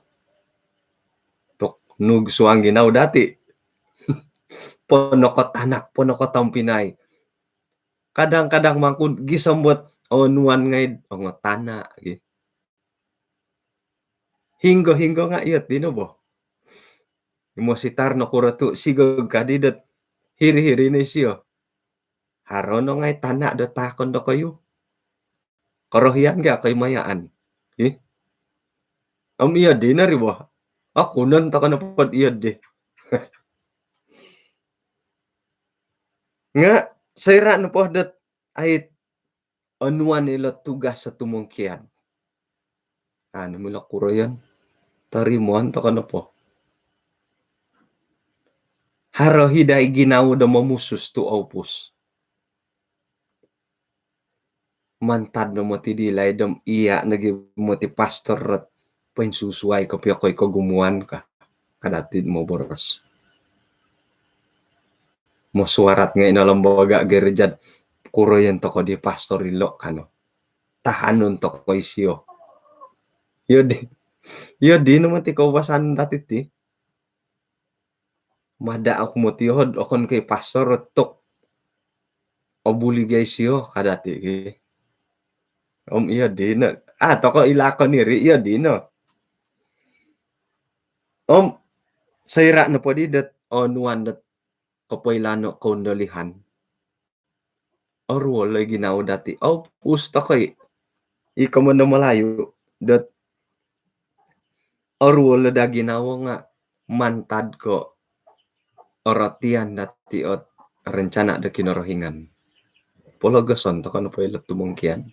Tu' nung suang ginawo dati'. Ponokotanak, ponokotompinai. Kadang-kadang mangku'd gisom dot onuan ngai'd ongo tana' gi. Hinggo-hinggo nga' iyo dino bo. I mositar nokuro tu' sigog kaddi dot hiri-hiri no isio. Haro no ngai' tana' do taakon dokoyu. Korohian gi a' koimayaan. Ih. Om iyo dino ri bo. Okunon toko' nopod iyo di. Nga' soira' nopo dot ai onuan ilo tugas o tumongkiad. Anu milo kuroyon, torimoon toko' nopo. Haro hi dai ginawo do momusus tu' oupus. Mantad no moti di laid om iya' nogi moti pastor ot poinsusuai kopio koi kogumuan ka. Ka dati'd moboros. Mosuarat ngai' no lambaga' gereja'd kuroyon toko' di pastor ilo' kano. Tahanon toko' isio. Iyo di, iyo dino moti koubasan dati' ti. Mada' oku moti yoho'd okon ko' i pastor tu' obuli gai' isio ka dati' ki. Om iyo dino. A' toko' ilakon iri, iyo dino. Om soira' nopo di dot onuan dot kopoilano' koundolihan, oruol o i ginawo dati'. Oupus toko' i, i komoyon do Malayu dot oruol o daa ginawo nga' mantad ko' orotian dati ot rencana do Kinorohingan. Pologoson tokou nopo ilo tumongkiad.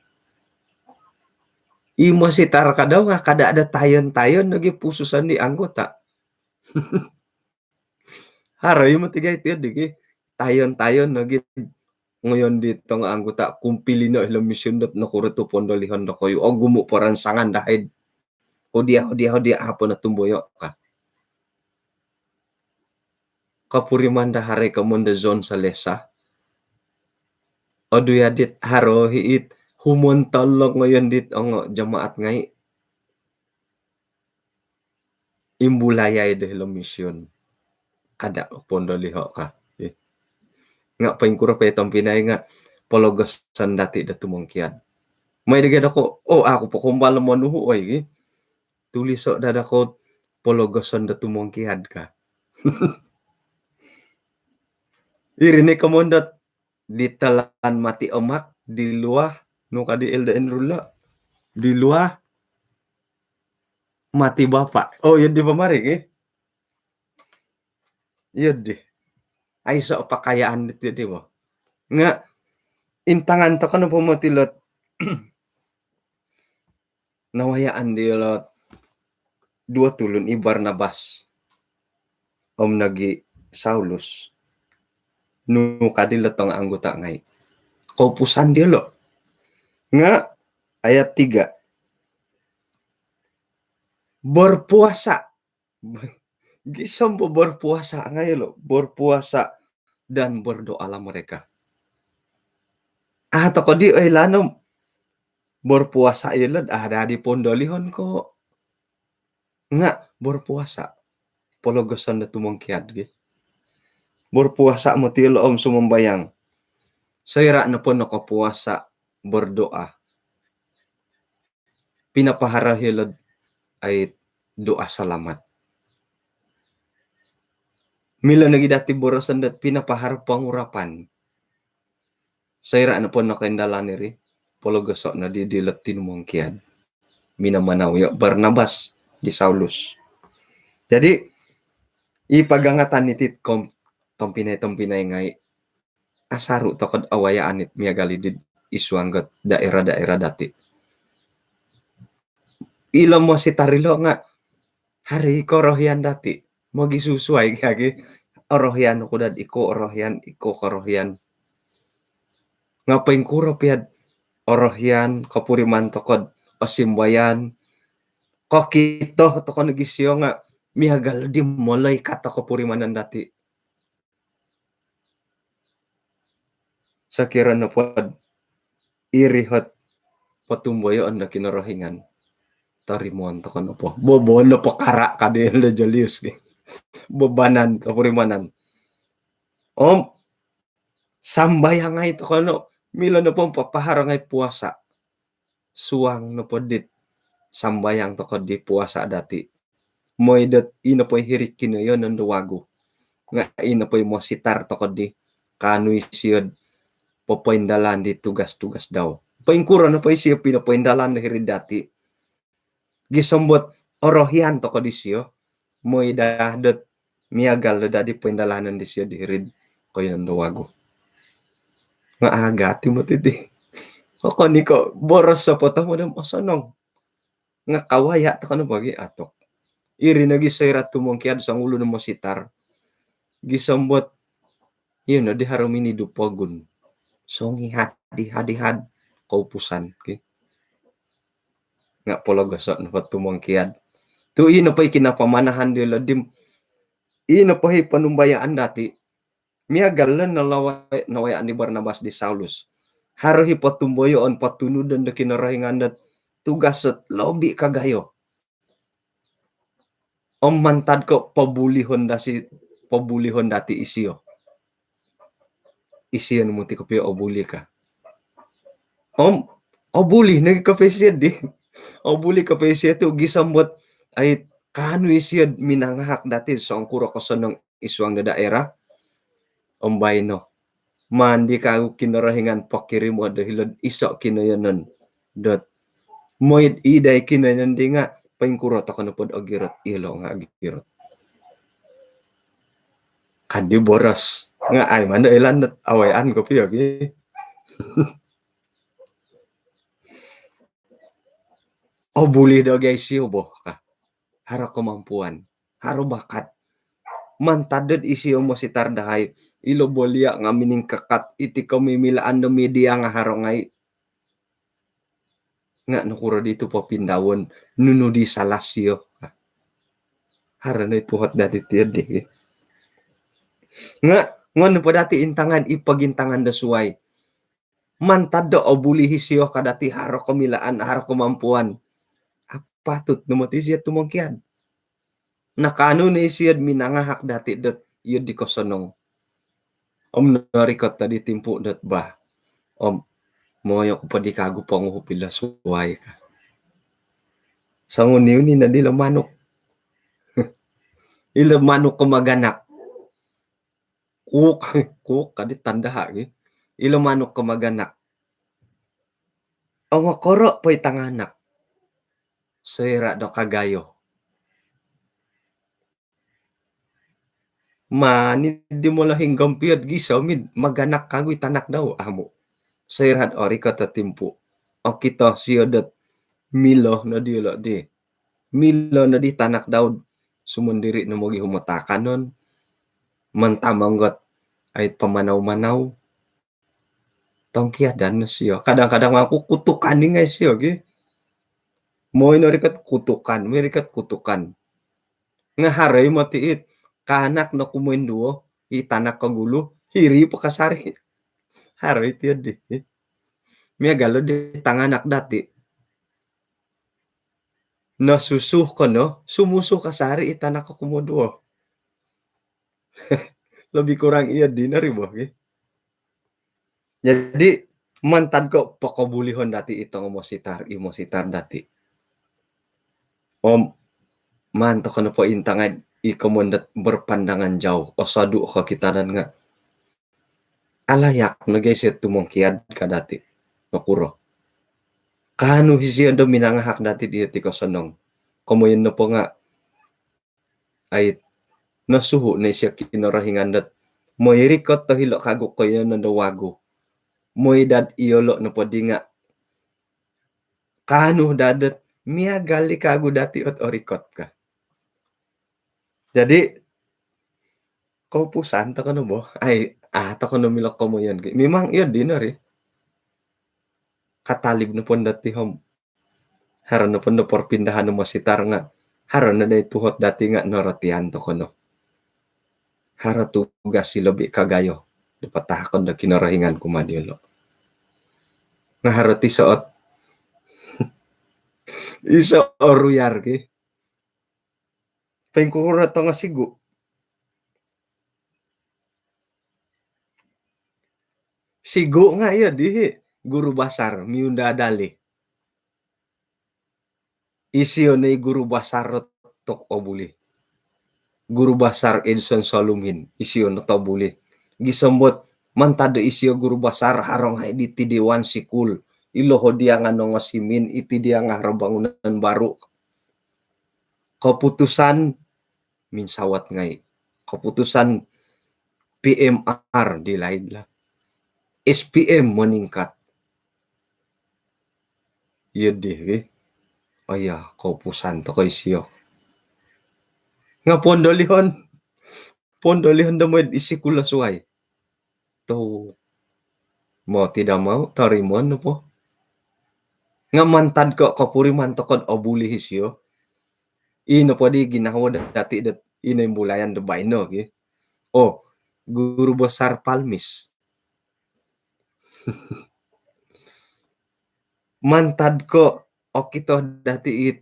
I mositar kadau nga kada ada tayon-tayon lagi pususan di anggota. Haro i moti gai tiyo di gi tayon-tayon lagi ngoyon di tongo anggota kumpilino ilo mision dot nokuro tu pondolihon dokoyu. Ogumu po ransangan dahai. Hodia, hodia, hodia, apo no tumboyo ka. Kopuriman da haro i komoyon do zon selesa. Odu ya dit haro hi it humontol lo ngoyon dit ongo jemaat ngai. Imbulayai do hilo mision. Kada pondoliho ka. Nga poingkuro po i tompinai nga pologoson dati do tumongkiad. Mai digi doko, oh, aku po kombal monuhu oi gi. Tuliso dada ko pologoson do tumongkiad ka. Iri ni komoyon dot ditelan mati omak, diluah, nu ka di Elder Enrula. Diluah mati bapa. Oh, iyo di pamari ki. Iyo di. Aiso pakayaan di ti di bo. Nga intangan tokou nopo moti lot nawayaan dilo duo tulun i Barnabas om nogi Saulus. Nu ka dilo tongo anggota ngai. Koupusan dilo. Nga ayat tiga. Berpuasa. Gisom po berpuasa ngai lo. Berpuasa dan berdoalah mereka. Ah, tokou di oi lanom. Berpuasa ilo, ah, dadi pondolihon ko. Nga berpuasa. Pologoson do tumongkiad gi. Berpuasa moti ilo om sumambayang. Soira nopo nokopuasa, berdoa. Pinapaharo hilo ai doa selamat. Milo nogi dati boroson dot pinapaharo pengurapan. Soira nopo nokoindalan iri, pologoso no di dilo tinumongkiad. Minamanau yo Barnabas di Saulus. Jadi i pagangatan iti kom tompinai-tompinai ngai asaru tokou do awayaan it miagal di id suang dot daerah-daerah dati. Ilo mositar ilo nga haro i korohian dati. Mogisusuai gi agi. Orohian ku dot iko orohian, iko korohian. Nga poingkuro pia orohian, kopuriman tokou do osimbayan. Kokito tokou nogi sio nga miagal di malaikat o kopurimanan dati. Sokiro nopo do iri ot potumboyoon do Kinorohingan, torimoon tokou nopo. Bobon nopo kara ka di Elder Julius ki. Bobanan, kopurimanan. Om sambayang ngai tokou no, milo nopo papaharo ngai puasa. Suang nopo dit sambayang tokou di puasa dati. Moi dot i nopo i hiri kinoyonon do wagu. Nga i nopo i mositar tokou di kaanu isio do popoindalan di tugas-tugas dau. Poingkuro nopo isio pinopoindalan do hiri dati. Gisom po do orohian tokou disio. Moi daa dot miagal do dadi poindalanon disio di hiri do koiyonon do wagu. Nga agati moti ti. Okon i ko boros sopoto modom osonong. Nga kawaya tokou no bagi atok. Iri nogi soira tumongkiad songulun o mositar. Gisom po do iyo no di haro minidu pogun. Songihad, ihad-ihad koupusan ki. Nga pologoso nopo tumongkiad. Tu i nopo i kinapamanahan dilo dim. I nopo i ponumbayaan dati. Miagal lo nawayaan di Barnabas di Saulus. Haro i potumboyoon, potunudon do Kinorohingan dot tugas dot lobi kagayo. Om mantad ko pobulihon dasi, pobulihon dati isio. Isio no moti kopio obuli ka. Om obuli nogi kopio isio di. Obuli kopio isio tu gisom po do ai kaanu isio minangahak dati songkuro kosonong id suang do daerah. Om baino. Maan di kagu Kinorohingan pokirimo do hilo do iso kinoyonon. Dot moi do i dai kinoyonon di nga poingkuro tokou nopo do ogirot, ilo nga ogirot. Kan di boros. Nga ai mano ilan dot awaian kopi ogi. Oh, bulih do gai sio boh ka. Haro kemampuan, haro bakat. Mantad dot isio mositar dahai, ilo bolia nga miningkakat, iti komimilaan do media nga haro ngai. Nga nokuro di tu popindawon, nunu di salah sio. Haro no i tuhot dati tiyo di. Nga ngon po dati intangan i pogintangan do suai. Mantad do obuli isio ka dati haro komilaan, haro kemampuan. Apatut no moti isio tumongkiad. Nakaanu no isio minangahak dati dot iyo di kosonong. Om norikot tadi timpu dot bah. Om moyo ko podi kagu ponguhup ilo suai ka. Sanguni-uni no di ilo manuk. Ilo manuk ko maganak. Kuk, kuk, kadi tanda ha gi. Ilo manuk ko maganak. Ongokoro po i tanganak. Soira do kagayo. Mani di molohing gompiot gisom id maganak kagu i tanak dau amu. Soira do orikot o timpu. Okito sio dot milo no diolo di. Milo no di tanak dau sumondiri no mogihum o taakanon. Mantamong ot ai pamanau-manau. Tongkiadan no sio. Kadang-kadang mangku kutukan ni ngai sio gi. Moi no rikot kutukan, moi rikot kutukan. Nga haro i moti it kanak no kumoinduo, i tanak kogulu, hiri po kasari. Haro i tiyo di. Miagal o di tanganak dati. Nosusu ko no, sumusu kasari i tanak ko kumoduo. Lebih kurang iyo di no ri boh gi. Jadi mantad ko pokobulihon dati i tongo mositar, i mositar dati. Om maan toko nopo intangai i komoyon dot berpandangan jauh, osodu o kokitanan nga alayak no gai sio tumongkiad ka dati. Nokuro? Kaanu isio do minangahak dati diyo ti kosonong. Komoyon nopo nga ai nosuhu no isio Kinorohingan dot moi rikot do hilo kagu koiyonon do wagu. Moi dad iyolo nopo di nga kaanu dad dot miagal i kagu dati ot orikot ka. Jadi koupusan toko no boh. Ai, ah, toko no milo komoyon ki. Memang iyo di no ri. Katalib nopo dati om haro nopo do perpindahan o mositar nga haro no dai tuhot dati nga norotian toko no. Haro tugas i lobi kagayo do patahakon do Kinorohingan kumaa diolo. Nga haro ti soot iso o ruyar ki. Poingkuro tongo sigu? Sigu nga iyo di guru basar miunda dali. Isio no i guru basar tok obuli. Guru basar Edson Solumin, isio no tobuli. Gisom dot mantad do isio guru basar haro ngai diti dewan sikul. Ilo hodi nga nongosimin iti dia nga haro bangunan baru. Keputusan minsawat ngai. Keputusan P M R di laid lah. S P M meningkat. Iyo di ki. Aya, koupusan toko isio. Nga pondolihon. Pondolihon do moi id sikul suai. Tu mau tidak mau, torimoon nopo. Nga mantad ko kopuriman toko do obuli isio. Ino po di ginawo dati dot ino imbulayan do baino ki. Oh, guru besar Palmis. Mantad ko okito dati it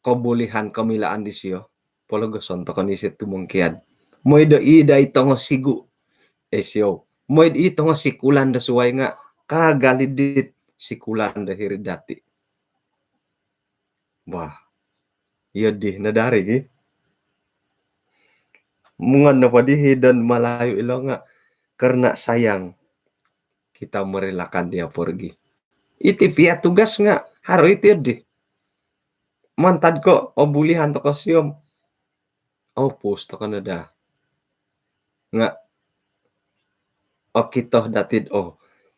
kobulihan komilaan disio. Pologoson toko ni isio tumongkiad. Moi do i dai tongo sigu. Eh, sio. Moi do i tongo sikulan do suai nga kagal i dit sikulan do hiri dati. Wah. Iyo di no dari ki. Mungon nopo di hidon Malayu ilo nga karena sayang kita merelakan dia pergi. Iti pia tugas nga haro iti di. Mantad ko obulihan toko sio om. Opus toko no daa. nga' okito dati'd, oh,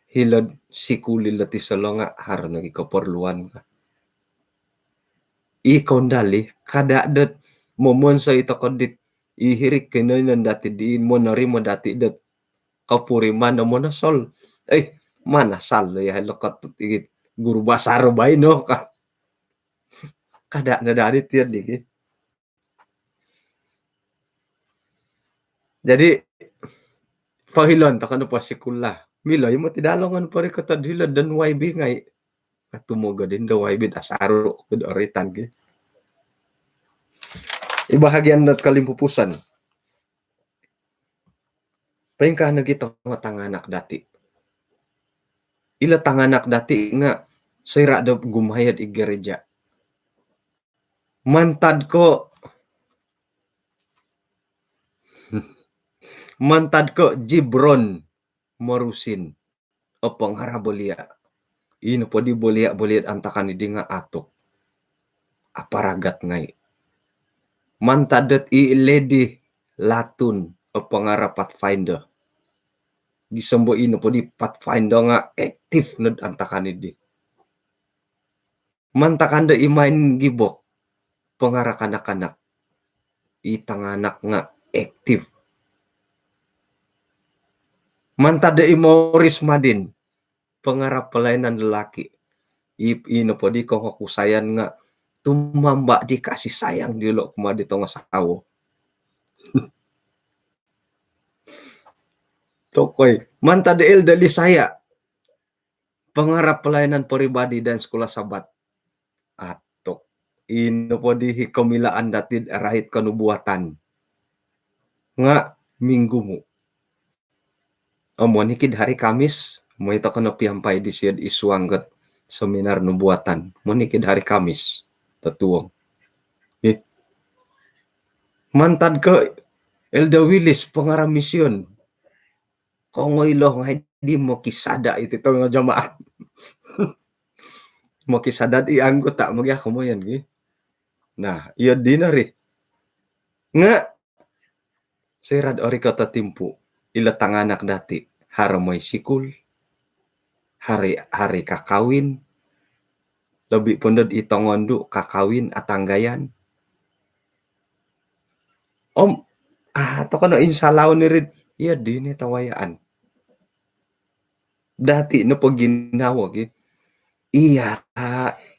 hilo'd sikul ilo ti solo nga' haro nogi keperluan ka. I kondali, kada' dot momonsoi toko dit i hiri' kinoiyonon dati' di monorimo dati' dot kopuriman o monosol. Eh, manasal lo ya lokot igit guru basar baino ka. Kada' no dati' tiyo digi. Jadi, pohilon toko no po sikul lah. Milo i moti dalongon porikoto'd hilo don Y B ngai'. Atu mogo din do Y B dasaru' pid oritan gi. I bahagian dot kolimpupuson. Poingkaa nogi tongo tanganak dati'. Ilo tanganak dati' nga' soira' do gumayo'd i gereja. Mantad ko, mantad ko Jibron Morusin, o pongarabolia'. Ino podi bolia'-bolia' antakan idi nga' atuk. Aparagat ngai'. Mantad dot i Lady Latun, o pongara Pathfinder. Gisom bo ino podi Pathfinder nga' aktif nod antakan idi. Mantad ko do i Main Gibok, pongara kanak-kanak. I tanganak nga' aktif. Mantad do i Morris Madin, pongara pelayanan lelaki. I, ino podi kongokusayan nga' tumamba' di kasih sayang dilo' kumaa di tongo sawo. Tokoi. Mantad do Elder Lisaya, pongara pelayanan peribadi dan sekolah Sabat. Atuk. Ino podi hi komilaan dati'd rait kenubuatan. Nga' minggu mu. Om monikid hari Kamis, moi toko no piampai disio'd i suang got seminar nubuatan. Monikid hari Kamis, totuong. Ih. Mantad ko Elder Willis, pongara mision. Kongoi lo ngai' di mokisada' iti tongo jemaat. Mokisada' i anggota mogi aku moyon gi. Nah, iyo dino ri. Nga' soira'd orikot o timpu', ilo tanganak dati', haro moi sikul, haro, haro kakawin, lobi' po nod i tongondu' kakawin, atanggayan. Om, ah, toko no insalaon iri'd, iyo dino tawayaan. Dati' nopo ginawo gi. Iya,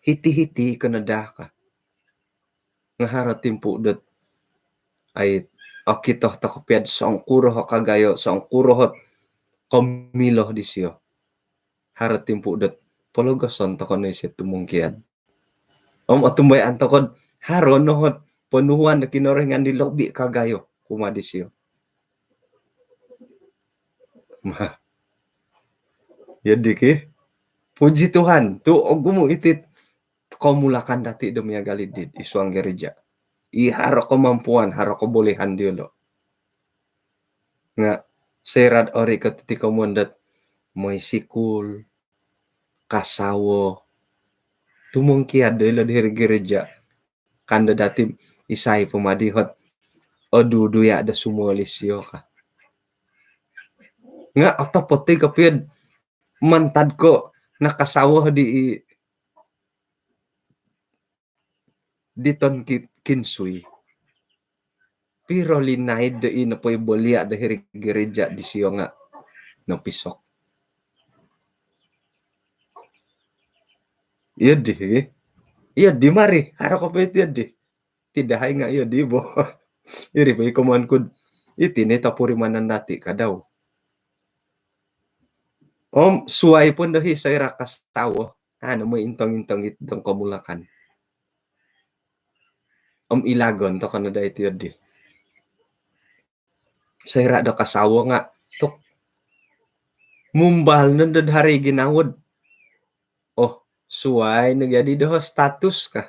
hiti-hiti ko no daa ka. Nga' haro timpu' dot, ai, okito toko pia'd songkuro o kagayo, songkuro ot komilo disio. Haro timpu' dot pologoson toko no isio tumungkiad. Om otumbayaan toko'd haro no ot ponuhuan do Kinorohingan di lobi kagayo kumaa disio. Mah. Iyo di ki. Puji Tuhan, tu' ogumu' iti komulakan dati' do miagal iddi id suang gereja. I haro kemampuan, haro kebolehan diyolo'. Nga' soira'd orikot iti komoyon dot moi sikul, kasawo, tumungkiad do ilo'd hiri gereja. Kan do dati' isai po madi ot oduduya' do sumoli sio ka. Nga' otopot i kopio'd mantad ko' nakasawo di i diton ki-, kinsui. Piro linaid do i nopo i bolia' do hiri gereja disio nga' nopisok. Iyo di, iyo di mari, haro kopio iti iyo di. Ti dahai nga' iyo di bo. Iri bo i komoyon ku'd iti ni topurimanan dati' kadau. Om suwai pun do hi soira' kasawo, anu, moi intong-intong it dong komulakan. Om ilagon toko no dai ti iyo di. Soira' do kasawo nga' tuk. Mumbal nondo do haro i ginawo'd, oh, suwai no jadi do status ka.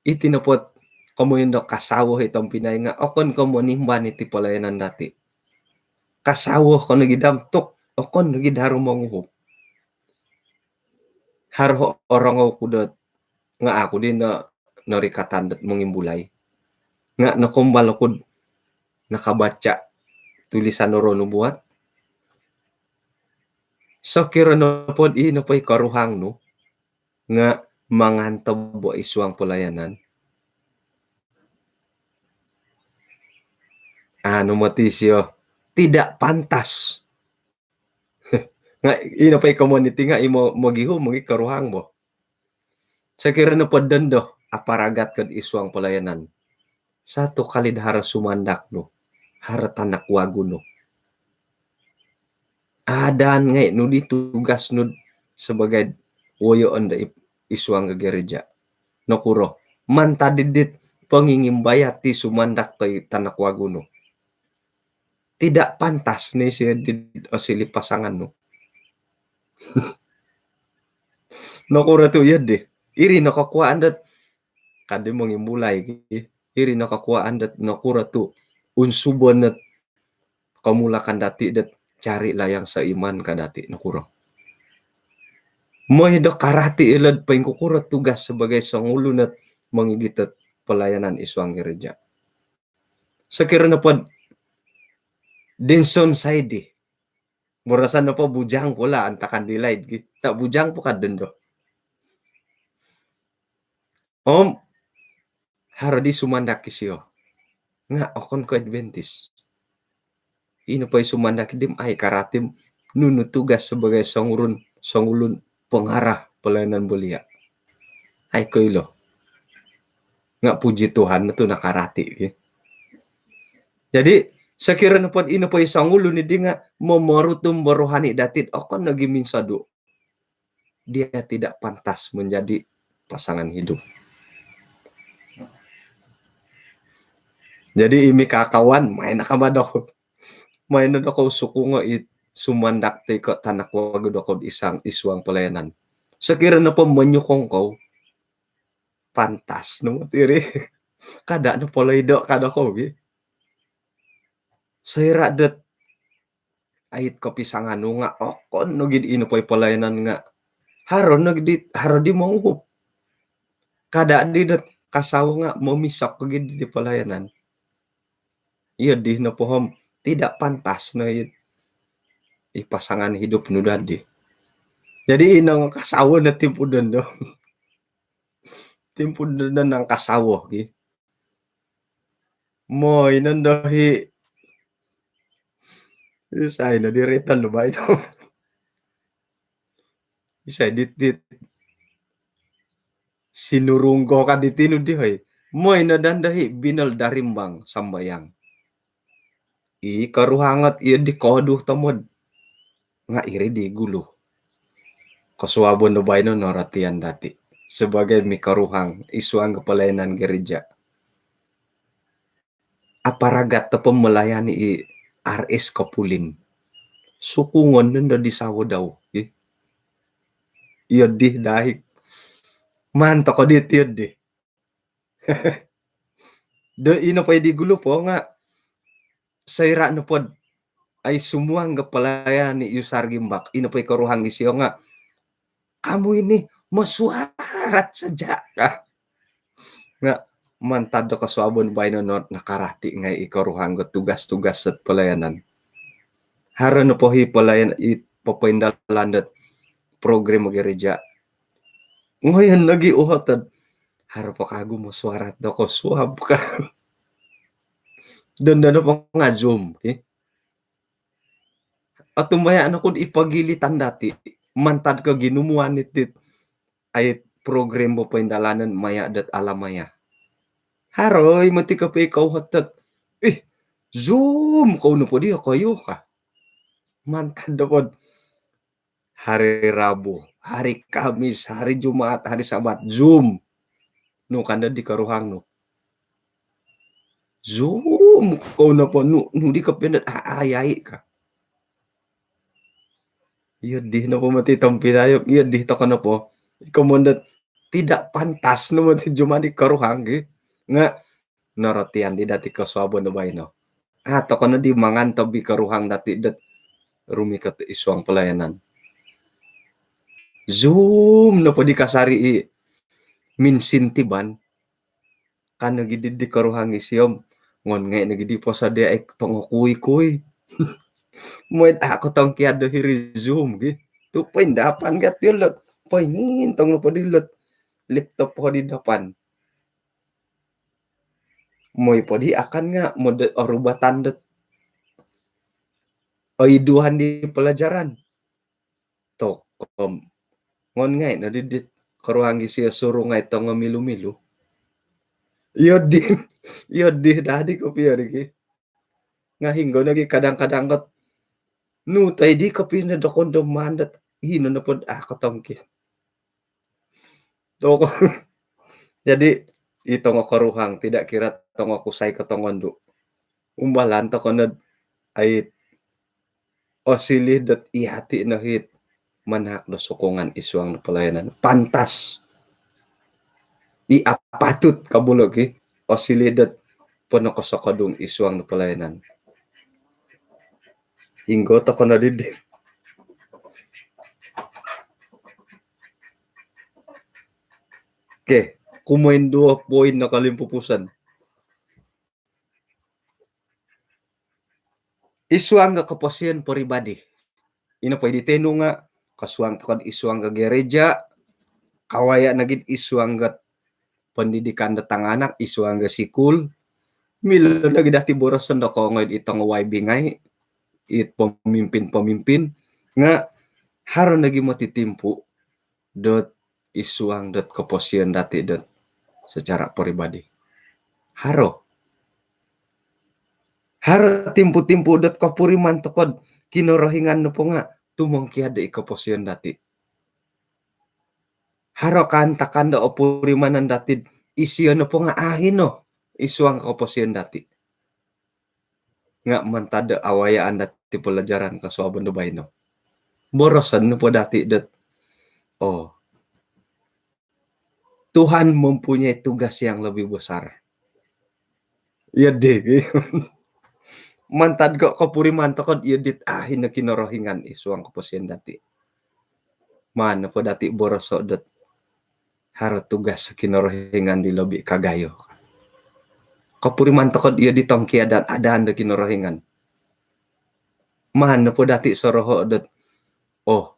Iti nopo't komoyon do kasawo i tompinai nga' okon ko' monimban iti pelayanan dati'. Kasawo ko nogi dam tuk, okon nogi do haro monguhup. Haro orongou ku dot nga' aku di no norikatan dot mongimbulai. Nga' nokombal oku'd nakabaca tulisan Roh Nubuat. Sokiro nopo dot i nopo i koruhang nu nga mangantob bo id suang pelayanan, anu moti sio, tidak pantas. Nga i nopo i komuniti nga i mo-, mogihum, mogi koruhang bo. Sokiro nopo dondo aparagat ko id suang pelayanan, satu kali do haro sumandak nu, haro tanak wagu nu, adan ngai nu di tugas nu sebagai woyoon do id suang gereja. Nokuro? Mantad dit pongingimbayat di sumandak toi tanak wagu nu. Tidak pantas ni sio di osili pasangan nu. Nokuro tu iyo di? Iri no kokuaan dot, kada mongimbulai ki. Iri no kokuaan dot nokuro tu unsubon dot komulakan dati dot carilah yang seiman ka dati, nokuro? Moi do karati ilo dot poingkukuro tugas sebagai songulun dot mongigit dot pelayanan id suang gereja. Sokiro nopo dot dinson saidi, borosan nopo bujang pula antakan di laid ki. Tak bujang po ka dondo. Om haro di sumandak isio nga okon ko Adventist. I nopo i sumandak di om ai karati nunu tugas sebagai songurun, songulun pengarah pelayanan belia. Ai koilo. Nga puji Tuhan tu nakarati ki. Jadi sokiro nopo dot i nopo i songulun di nga momorutum bo rohani dati dot okon nogi minsodu, dia tidak pantas menjadi pasangan hidup. Jadi i mikakawan, main no kama dokou, main no dokou sukungo i sumandak toi ko tanak wagu dokou id suang pelayanan. Sokiro nopo menyukung kou, pantas no moti iri. Kada no poloido ka dokou gi. Soira dot ait kopisangan nu nga okon nogi di i nopo i pelayanan nga haro nogi di, haro di monguhup. Kada di dot kasawo nga momisok nogi di pelayanan. Iyo di nopo om tidak pantas no i, i pasangan hidup nu dadi. Jadi ino nga kasawo no timpu dondo. Timpu dondo nang kasawo ki. Moi nondo hi. Isai no di roiton do baino? Isai dit, dit sinurunggo ka di tinu di hoi? Moi no dondo hi binol darimbang sambayang. I koruhang ot iyo di koduh tomod. Nga iri di gulu kosuabon do baino norotian dati sebagai mikoruhang id suang pelayanan gereja. Aparagat topo melayani i R S Kopulin. Sukungon nondo di sawo dau. Iyo di dahik. Maan toko di tiyo di. Do ino po i di gulu po nga soira nopo dot ai sumuang pelayanan i Yusar Gimbak, ino po i koruhang isio nga, kamu ini mesyuarat saja ka. Nga mantad do kosuabon baino no nakarati ngai i koruhang do tugas-tugas dot pelayanan. Haro nopo hi pelayan i popoindalan dot program gereja. Ngoyon nogi uhot dot haro po kagu mesyuarat do kosuab ka. Dondo nopo nga Zoom ki. Otumbayaan oku di pogilitan dati mantad ko ginumuan iti ait program popoindalanan maya dot alamaya. Haro i moti kopio i kouhot dot, ih, Zoom kou nopo di okoyu ka. Mantad nopo dot hari Rabu, hari Kamis, hari Jumaat, hari Sabat, Zoom. Nu kando di koruhang nu, Zoom kou nopo, nu, nu di kopio dot a-, ayai ka. Iyo di nopo moti tompinai om, iyo di toko nopo. Iko mondot tidak pantas no moti jumadi koruhang gi. Nga norotian di dati kosuabon do baino. A toko no di mangantob i koruhang dati dot rumikot id suang pelayanan. Zoom nopo di kasari i minsintiban. Kano gidi di koruhang isio om Ngon ngai' nogi di posodia' i tongo kui-kui. Moi'd a' kotongkiad do hiri Zoom gi. Tu' poindapan gat iyolo'. Poingintong nopo dilo' laptop ho di dapan. Moi po di akan nga' modo orubatan dot oiduan di pelajaran. Tokom. Ngon ngai' no di dit koruhang isio suru ngai' tongo milu-milu. Iyo di, iyo di dadi kopio di ki. Nga' hinggo nogi kadang-kadang got nu tai di kopio no dokon do mandat hino nopod a' kotongki. Toko. Jadi i tongo koruhang, tidak kira tongo kusai ko tongondu'. Umbalan toko nod ai osilih dot i hati' no hit manahak do sokongan i suang do pelayanan. Pantas. I apatut kabulok i osilih dot ponokosokodung i suang do pelayanan. Hinggo toko no didi. Okey, kumoinduo poin no kolimpupuson. I suang do koposion peribadi. Ino po i di tenu nga' kosuang toko i suang do gereja, kawaya' nogi i suang do pendidikan do tanganak, i suang do sikul. Milo nogi dati boroson do kongoi i tongo YB ngai', i pemimpin-pemimpin, nga' haro nogi moti timpu dot i suang dot koposion dati dot secara peribadi. Haro. Haro timpu-timpu dot kopuriman tokod Kinorohingan nopo nga' tumongkiad do i koposion dati. Haro kaantakan do opurimanan dati, isio nopo nga' a' hino i suang koposion dati. Nga' mantad do awayaan dati pelajaran kosuabon do baino. Boroson nopo dati dot, oh, Tuhan mempunyai tugas yang lebih besar. Iyo di. Mantad ko kopuriman tokod iyo dit a' hino Kinorohingan i suang koposion dati. Maan nopo dati boroso' dot haro tugas Kinorohingan di lobi kagayo. Kopuriman tokod iyo di tongkiadan, adaan do Kinorohingan. Maan nopo dati soroho' dot, oh,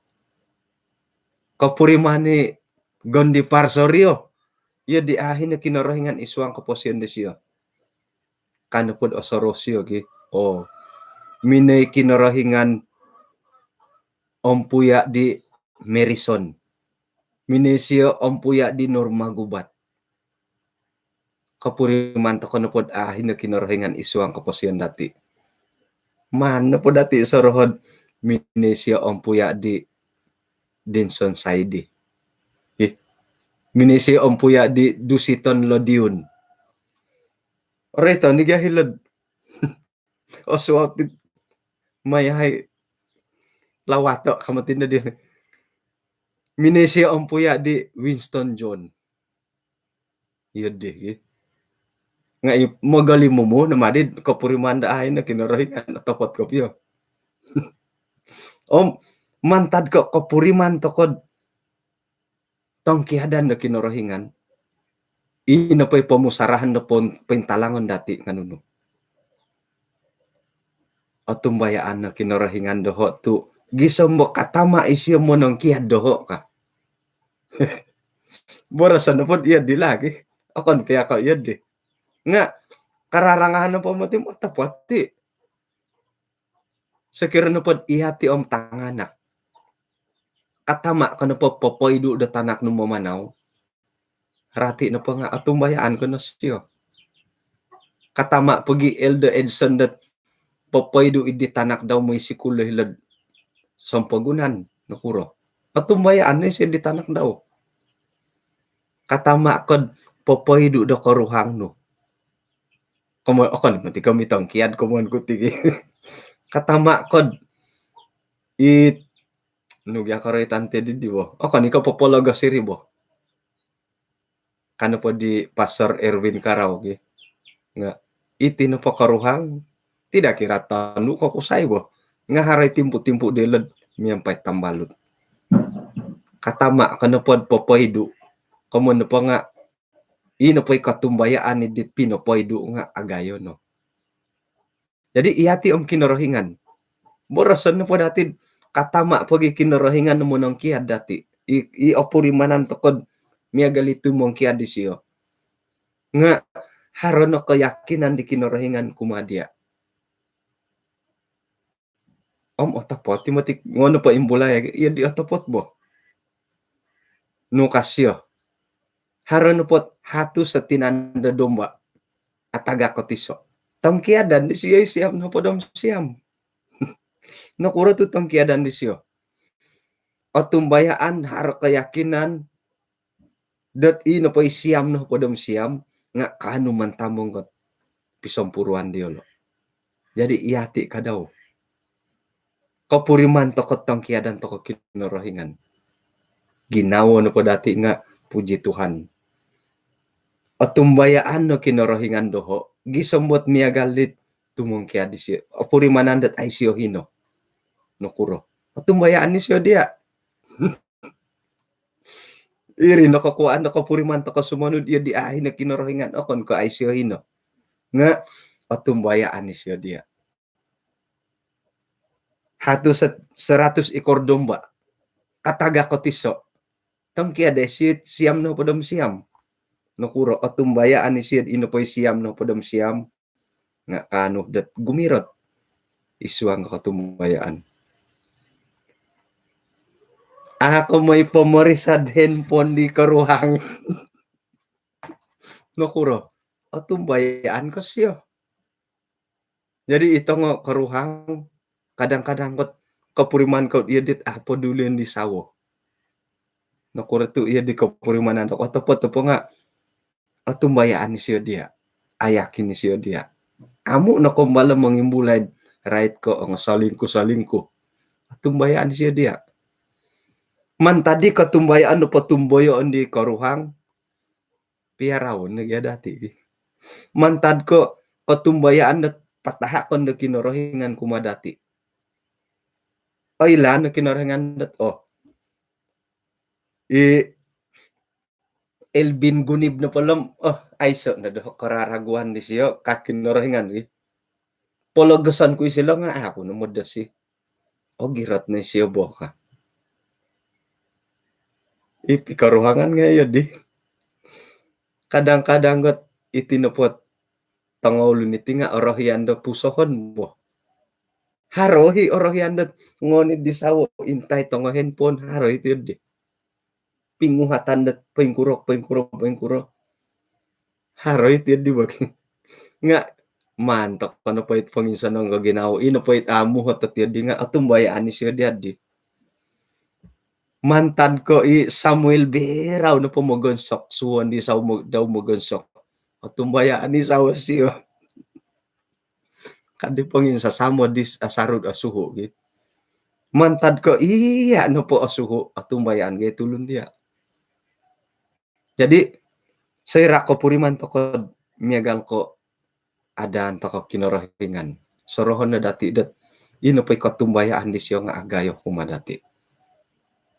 kopuriman i Gondi Parsorio, iyo di a' hino Kinorohingan i suang koposion disio. Ka nopod osoroho' sio ki, oh, minoi Kinorohingan ompuya' di Merison. Minoi sio ompuya' di Norma Gubat. Kopuriman toko nopod a' hino Kinorohingan i suang koposion dati. Maan nopo dati soroho'd minoi sio ompuya' di Dinson Saidi. Ih. Minoi sio ompuya' di Dusiton Lodiun. Reto ni gia hilo'd osuau ti mayahai lawato' kama tindo di. Minoi sio ompuya' di Winston John. Iyo di gi. Nga' i mogolimumu no madi kopuriman do a' hino Kinorohingan, otopot kopio. Om mantad ko kopuriman toko'd tongkiadan do Kinorohingan, ino po i pomusarahan do pon-, pointalangon dati nga nunu. Otumbayaan no Kinorohingan doho' tu' gisom bo katama' isio monongkiad doho' ka. Boroson nopod iyo di lagi. Okon pia ko iyo di. Nga' kararangahan nopo moti, otopot ti. Sokiro nopod iyati om tanganak, katama' ko nopo popoidu' do tanak nu mamanau, rati nopo nga' otumbayaan ko no sio. Katama' pogi Elder Edson dot popoidu' iddi tanak dau moi sikul do hilo'd Sompogunan, nokuro? Otumbayaan no isio di tanak dau. Katama' kod popoidu' do koruhang nu. Komo-, okon moti ko mitongkiad komoyon ku ti gi. Katama' kod it, nu gia koroitan ti di bo. Okon i ko popologos iri bo. Ka nopo di Pastor Erwin Karau gi. Nga' iti nopo koruhang, tidak kira tondu' ko kusai bo. Nga' haro i timpu-timpu dilo'd miampai tambalut. Katama' ko nopod popoidu'. Komoyon nopo nga' ino po i kotumbayaan i dit pinopoidu' nga' agayo no. Jadi iyati om Kinorohingan. Boroson nopo dati katama pogi Kinorohingan monongkiad dati. I, i opurimanan tokou miagal i tumongkiad disio. Nga haro no keyakinan di Kinorohingan kumaa dia. Om otopot i moti ngono po imbulai, iyo di otopot bo. Nu ka sio. Haro nopo ot hatus o tinan do domba. Atagak o tiso. Tongkiadan disio i siam nohopod om siam. Nokuro tu tongkiadan disio? Otumbayaan, haro keyakinan dot i nopo i siam nohopod om siam nga kaanu mantamong kot pisompuruan diolo. Jadi iyati kadau. Kopuriman tokou tongkiadan tokou Kinorohingan. Ginawo nopo dati nga puji Tuhan. Otumbayaan no Kinorohingan doho, gisom dot miagal dit tumongkiad disio. Opurimanan dot ai sio hino. Nokuro? Otumbayaan isio dia. Iri no kokuaan do kopuriman tokou sumonud iyo di ai no Kinorohingan okon ko ai sio hino. Nga otumbayaan isio dia. Hatus, seratus ikor domba. Katagak o tiso. Tongkiad disio siam nohopod om siam. Nokuro? Otumbayaan isio i nopo i siam nohopod om siam nga kaanu dot gumirot id suang kotumbayaan. Aku moi pomorisad handphone di koruhang. Nokuro? Otumbayaan ko sio. Jadi i tongo koruhang kadang-kadang kot kopuriman ko iyo dit apo dulion di sawo. Nokuro tu iyo di kopurimanan do otopot-topot nga otumbayaan isio dia. Ayakin isio dia. Amu no kombalo mongimbulai rait ko ongo salingku-salingku. Otumbayaan isio dia. Mantad di kotumbayaan do potumboyoon di koruhang, piaraon no gia dati. Mantad ko kotumbayaan dot patahakon do Kinorohingan kumaa dati. Oilaan no Kinorohingan dot, oh, i Elvin Gunib nopo lom, oh, aiso no do kararaguan disio ka Kinorohingan wi. Pologoson ku isilo nga aku no modosi. Ogirot no isio bo ka. I pikoruhangan nga iyo di. Kadang-kadang got iti nopo tongoulun iti nga orohian do pusohon bo. Haro i orohian dot ngoni di sawo intai tongo handphone, haro iti di. Pinguhatan dot poingkuro, poingkuro, poingkuro. Haro iti di bagi. Nga maan tokou nopo it ponginsonong ko ginawo, i nopo it amu hot iti di nga otumbayaan isio dia di. Mantad ko i Samuel Berau nopo mogonsok, suwon di sawo mo-, dau mogonsok. Otumbayaan i sawo sio. Kadi ponginsasamo di asarud asuhu gi. Mantad ko iya nopo asuhu, otumbayaan gai tulun dia. Jadi soira kopuriman tokou miagal ko adaan tokou Kinorohingan, sorohon no dati dot i nopo i kotumbayaan disio nga agayo kumaa dati.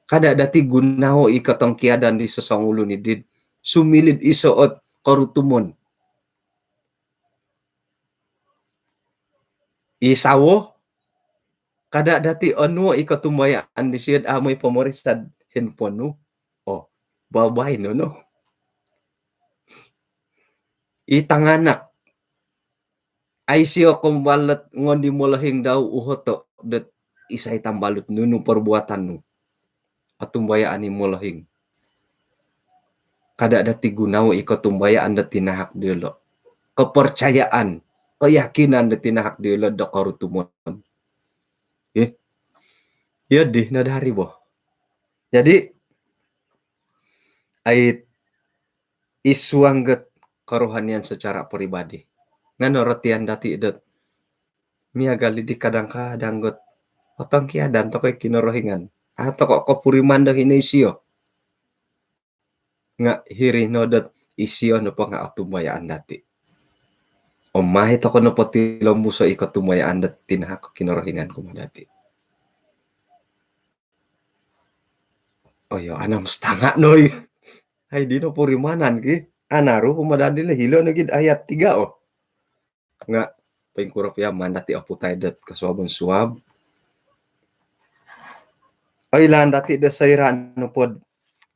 Kada dati gunawo i kotongkiadan di sosongulun i dit sumilid iso ot korutumon. I sawo, kada dati onuo i kotumbayaan disio dot amu i pomorisad handphone nu. Oh, babaino no. I tanganak, ai sio kombalot ngondi molohing dau uhoto dot isai tambalut nunu perbuatan nu. Otumbayaan i molohing. Kada dati gunawo i kotumbayaan do tinahak diolo. Kepercayaan, keyakinan do tinahak diolo do korutumon. Eh? Iyo di nadari bo. Jadi ai id suang got kerohanian secara peribadi. Nga norotian dati dot miagal di kadang-kadang got otongkiadan tokou Kinorohingan. Atau ko kopuriman do hino isio. Nga hiri no dot isio nopo nga otumbayaan dati. Om mai tokou nopo tilombuso i kotumbayaan dot tinahak Kinorohingan kumaa dati. Oh iyo, anam setengah noi. Hai dino purimanan ki. Anaru kumaa dati le hilo nogi ayat tiga oh. Nga Poingkuro pia maan dati oputai dot kosuabon suab. Oilaan dati do soira nopo do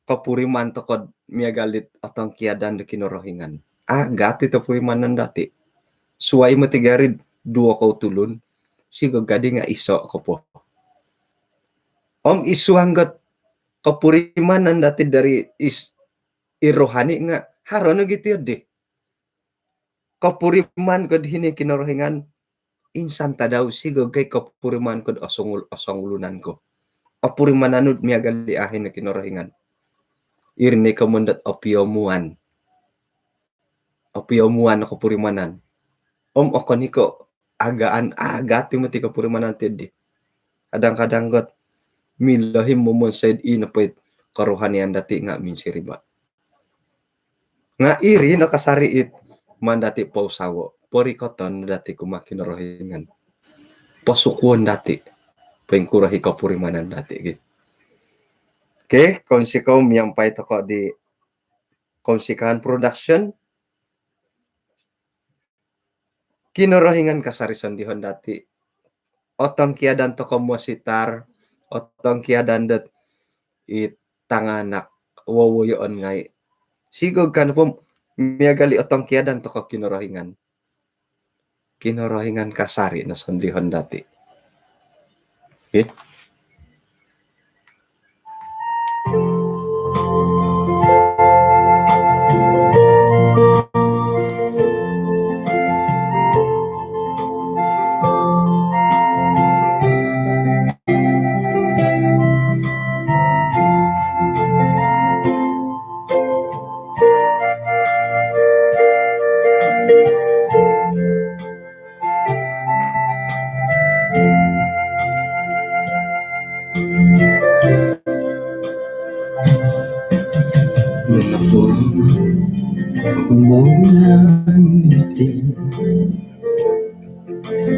kopuriman tokou do miagal dit otongkiadan do Kinorohingan. Agat it opurimanan dati. Suai moti gari duo kou tulun, sigog gadi nga iso ko po. Om id suang dot kopurimanan dati dari is-, i rohani nga haro nogi ti di. Kopuriman ko do hino Kinorohingan, insan tadau sigog gai kopuriman ko do osongul-, osongulunan ko. Opurimanan nu do miagal di ahi no Kinorohingan. Iri no komoyon dot opiomuan. Opiomuan o kopurimanan. Om okon i ko agaan, agat i moti kopurimanan ti di. Kadang-kadang dot milo i momonsoi do i nopo it kerohanian dati nga minsiriba. Nga iri no kasari it maan dati pousawo, porikoton dati kumaa Kinorohingan. Posukuon dati poingkuro i kopurimanan dati gi. Okey, kounsikou miampai tokou di Kounsikaan Production. Kinorohingan kasari sondihon dati. Otongkiadan tokou mositar, otongkiadan dot i tanganak wowoyoon ngai. Sigog kan po miagal i otongkiadan tokou Kinorohingan. Kinorohingan kasari no sondihon dati. Okey.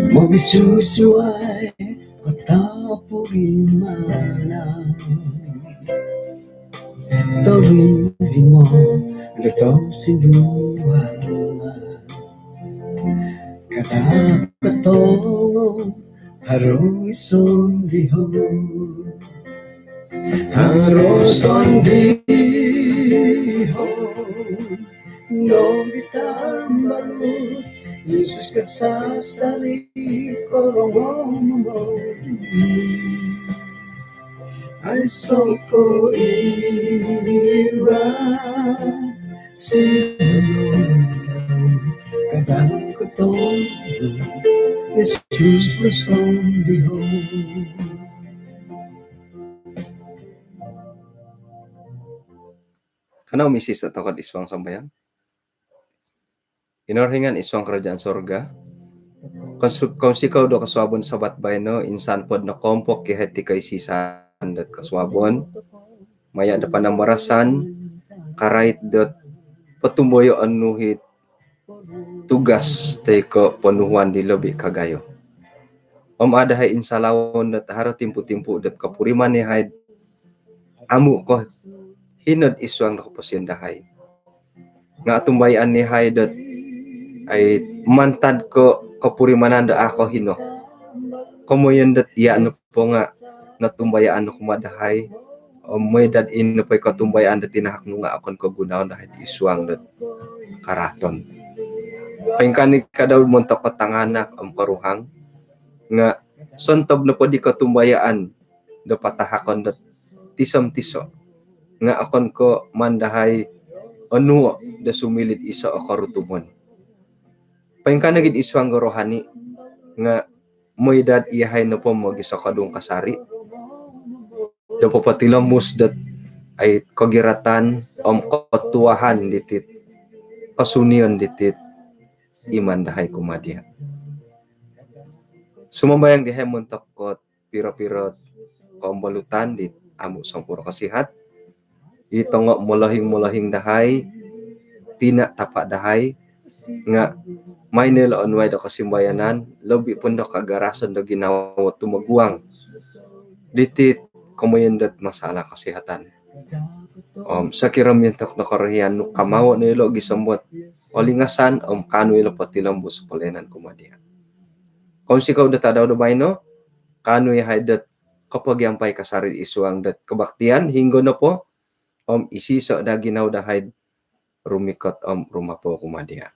Mogisusuvai o topurimanan, torimo do tosinduvalan. Kada kotongo haro sondihon. Haro sondihon nogi tambalut, Yesus kasasari korongou momoli. Aiso ko iba si kada kotongo, Yesus no sondihon. Kanou misiso tokou id suang sambayang. Kinorohingan id suang kerajaan sorga. Kounsu-, kounsikou do kosuabon Sabat baino, insan po do nokompok yahai ti koisisan dot kosuabon. Maya do panambarasan, karait dot potumboyoon nu it tugas toi ko ponuhuan di lobi kagayo. Om a' dahai insalawon dot haro timpu-timpu dot kopuriman yahai amu ko hino id suang do koposion dahai. Nga otumbayaan yahai dot ai mantad ko kopurimanan do a' ko hino. Komoyon dot iya nopo nga notumbayaan no kumaa dahai, om mooi dot ino po i kotumbayaan do tinahak nu nga okon ko gunoon dahai id suang dot karaaton. Poingkaa nogi kadau montok ko tanganak om koruhang, nga sontob nopo di kotumbayaan do patahakon dot tiso-tiso, nga okon ko maan dahai onuo do sumiliu id iso o korutumon. Poingkaa nogi id suang do rohani, nga mooi dot iyahai nopo mogisokodung kasari do popotilombus dot ai kogiratan om kotuahan diti, kosunion diti iman dahai kumaa dia. Sumambayang dahai montok ko piro-piro kombolutan di amu sompurno kosihat. I tongo molohing-molohing dahai, tina tapa dahai, nga maai no ilo onuai do kosimbayanan, lobi po do kagarasan do ginawo tumoguang diti komoyon dot masalah kesihatan. Om sokiro montok do korohian nu, kamawo no ilo gisom dot olingasan om kaanu ilo potilombus pelayanan kumaa dia. Kounsikou do tadau do baino, kaanu yahai dot kopogiampai kasari id suang dot kebaktian, hinggo nopo, om isiso daa ginawo dahai rumikot om rumapou kumaa dia.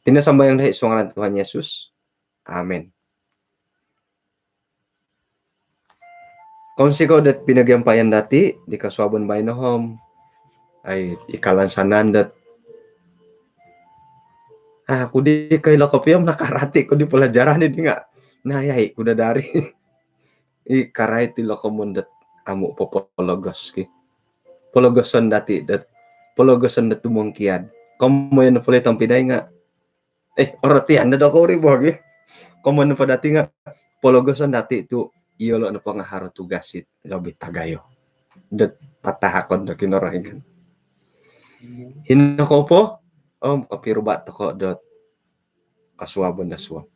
Iti no sambayang dahai id suang ngaran Tuhan Yesus. Amin. Kounsikou dot pinogiampayan dati di kosuabon baino om, ai, ikalansanan dot, ah, aku di koilo kopio om nakarati ku di pelajaran di nga. Nah, ya, ku daa dari. I karait ilo komoyon dot amu popologos ki. Pologoson dati dot, pologoson dot tumongkiad. Komoyon poli tompinai nga, eh, orotian do dokou ri bo gi. Komoyon po dati nga pologoson dati tu iyolo nopo nga haro tugas it lobi tagayo dot patahakon do Kinorohingan. Hino kou po, om kopiruba tokou dot kosuabon do suab.